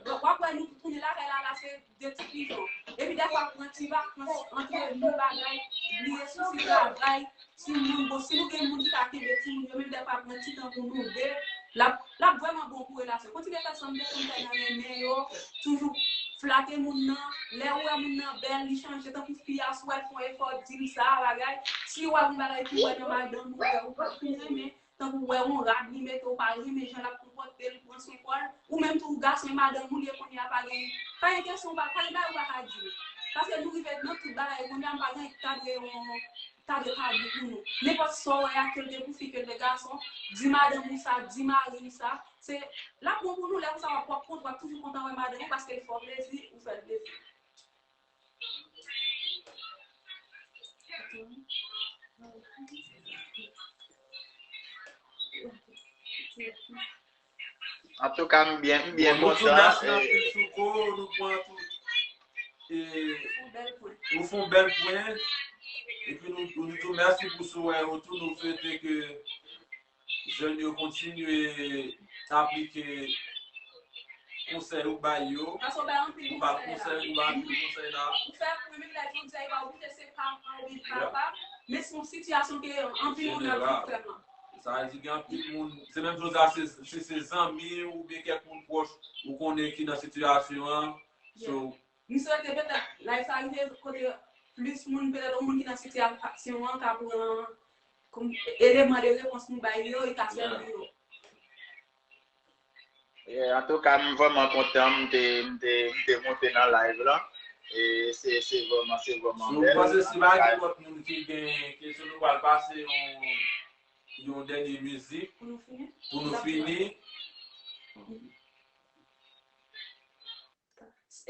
Donk, w ap wè nou tounen lakay la, la se de ti pijon. Epi dèfwa pran ti vakans antre nou bagay, bliye sousi travay, timoun. Bon, si nou gen moun ki ka kenbe timoun yo, menm dèfwa pran ti tan pou nou de, l ap, l ap vrèman bon pou relasyon. Kontinye fè sa m te konn fè nan renmen yo, toujou flate moun nan. Lè ou wè moun nan bèl, li chanje tankou fi a, si w wè l fè yon efò, di l sa, bagay. Si w wè yon bagay ki wè nan madanm ou, wè ou pa fin renmen, tankou wè yon rad li mete, ou pa renmen jan l ap konpòte l, pran swen kò l, ou menm tou gason e madanm ou li ye kounye a, pa gen, pa gen kesyon, pa, pa gen bagay ou pa ka di. Paske nou rive nan tout bagay kounye a, m pa gen ta dwe yon, ta dwe tabou pou nou. Nenpòt sa w wè a, ke l te pou fi, ke l te gason, di madanm ou sa, di mari w sa, se, l ap bon pou nou, lè konsa w ap, w ap kont, w ap toujou kontan wè madanm ou paske l fè w plezi, ou fè l plezi. Antouka, m byen, m byen kontan. Bon, nou tou mèsi anpil, Souko, nou pran tou, e, ou fè yon bèl pwen. Epi nou, nou tou mèsi pou sou wè yo tou, nou swete ke jèn yo kontinye aplike konsèy ou bay yo. Paske ou bay anpil konsèy la. Ou bay anpil konsèy la. Ou fè pwen, menm lè jodi a, e pa oblije se pa mwen oubyen papa, men se yon sitiyasyon ke anpil moun ap viv vrèman. Sa vle di gen anpil moun, se menm jodi a, se, se, se zanmi oubyen kèk moun pwòch ou konnen ki nan sitiyasyon an. So, m swete petèt live sa rive kote plis moun, petèt yon moun ki nan sitiyasyon an ka pran kòm eleman de repons nou bay yo, e ka sèvi yo. Yeah, antouka, m vrèman kontan m te, m te, m te monte nan live lan. E se, se vrèman, se vrèman bèl. Si w panse si pa gen lòt moun ki gen kesyon, nou pral pase yon, yon dènye mizik pou nou fini.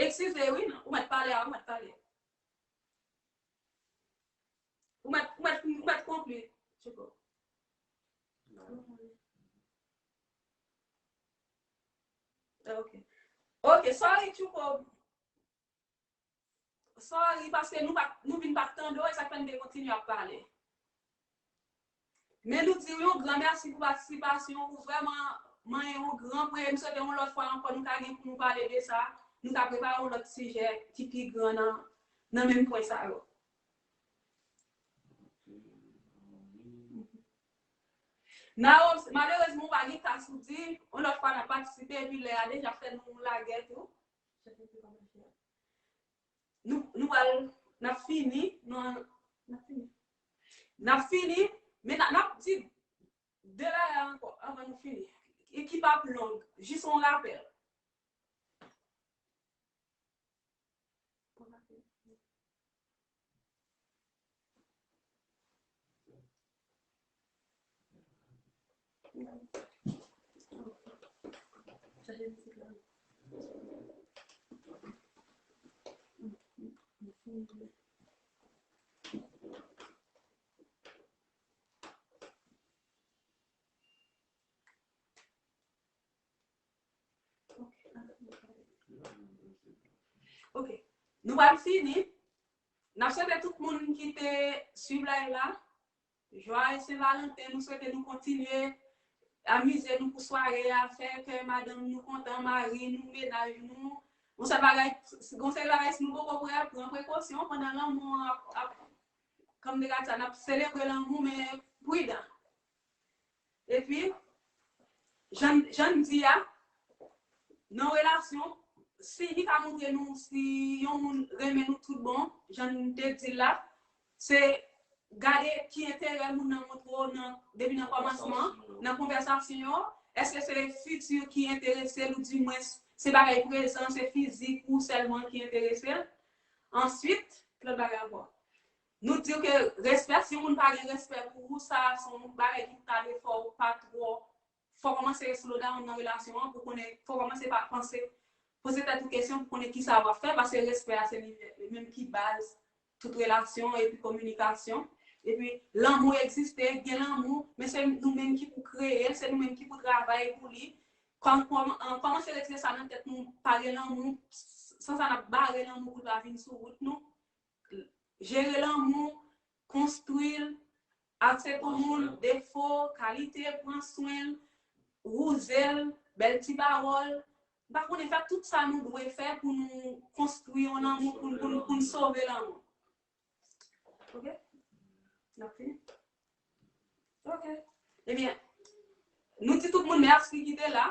Eskize wi, ou mèt pale a, ou mèt pale. Ou mèt, ou mèt, ou mèt konkli, Tchouko. Ah, ok. Ok, sorry, Tchouko. Sorry, paske nou pa, nou vin pa tande w, e sa k fè n te kontinye ap pale. Men nou di w yon gran mèsi pou patisipasyon ou, vrèman manyen yon gran premye. M swete yon lòt fwa ankò nou ka gen pou nou pale de sa, nou ka prepare yon lòt sijè ki pi gran nan, nan menm pwen sa yo. Nao, malerezman, ou pa gen kas pou di, yon lòt fwa n ap patisipe, epi lè a deja fè nou lagè tou. Nou, nou pral, n ap fini, nou, n ap fini. N ap fini, men n ap di de bagay ankò anvan nou fini. E ki p ap long, jis yon rapèl. Ok. Nou pral fini. N ap swete tout moun ki te swiv live la. Jwaye Sen Valanten, nou swete nou kontinye amize nou pou sware a, fè kè madanm nou kontan, mari nou, mennaj nou. Yon sèl bagay, yon sèl bagay, si nou poko prè, pran prekosyon pandan lanmou an ap, ap, kòm de gad sa, n ap selebre lanmou, men pridan. Epi, jan, jan n di a, nan relasyon, siy ki ka montre nou si yon moun renmen nou tout bon, jan n te di l la, se gade ki enterè moun nan montre w nan, depi nan kòmansman, nan konvèsasyon yo. Èske se fiti ki enterese l, oudimwens se bagay prezan, se fizik ou sèlman ki enterese l? Answit, ki lòt bagay ankò? Nou di w ke respè, si yon moun pa gen respè pou ou, sa se yon bagay ki ta dwe fè w pa twò, fò w kòmanse slow down nan relasyon an pou konnen, fò w kòmanse pa panse, poze tèt ou kesyon pou konnen kisa w ap fè, paske respè a se li menm ki baz tout relasyon epi kominikasyon. Epi lanmou egziste, gen lanmou, men se nou menm ki pou kreye l, se nou menm ki pou travay pou li. Kòm, kòm, kòmanse retire sa nan tèt nou, pa gen lanmou, san sa n ap bare lanmou pou l pa vin sou wout nou. Jere lanmou, konstwi l, aksepte yon moun, defo, kalite, pran swen l, wouze l, bèl ti pawòl. M pa konnen, fè tout sa nou dwe fè pou nou konstwi yon lanmou, pou, pou, pou n sove lanmou. Ok? N ap fini? Ok. Ebyen, nou di tout moun mèsi ki te la.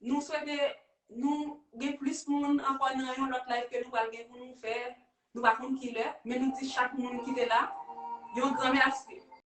Nou swete nou gen plis moun ankò nan yon lòt live ke nou pral gen pou nou fè. Nou pa konn ki lè, men nou di chak moun ki te la yon gran mèsi.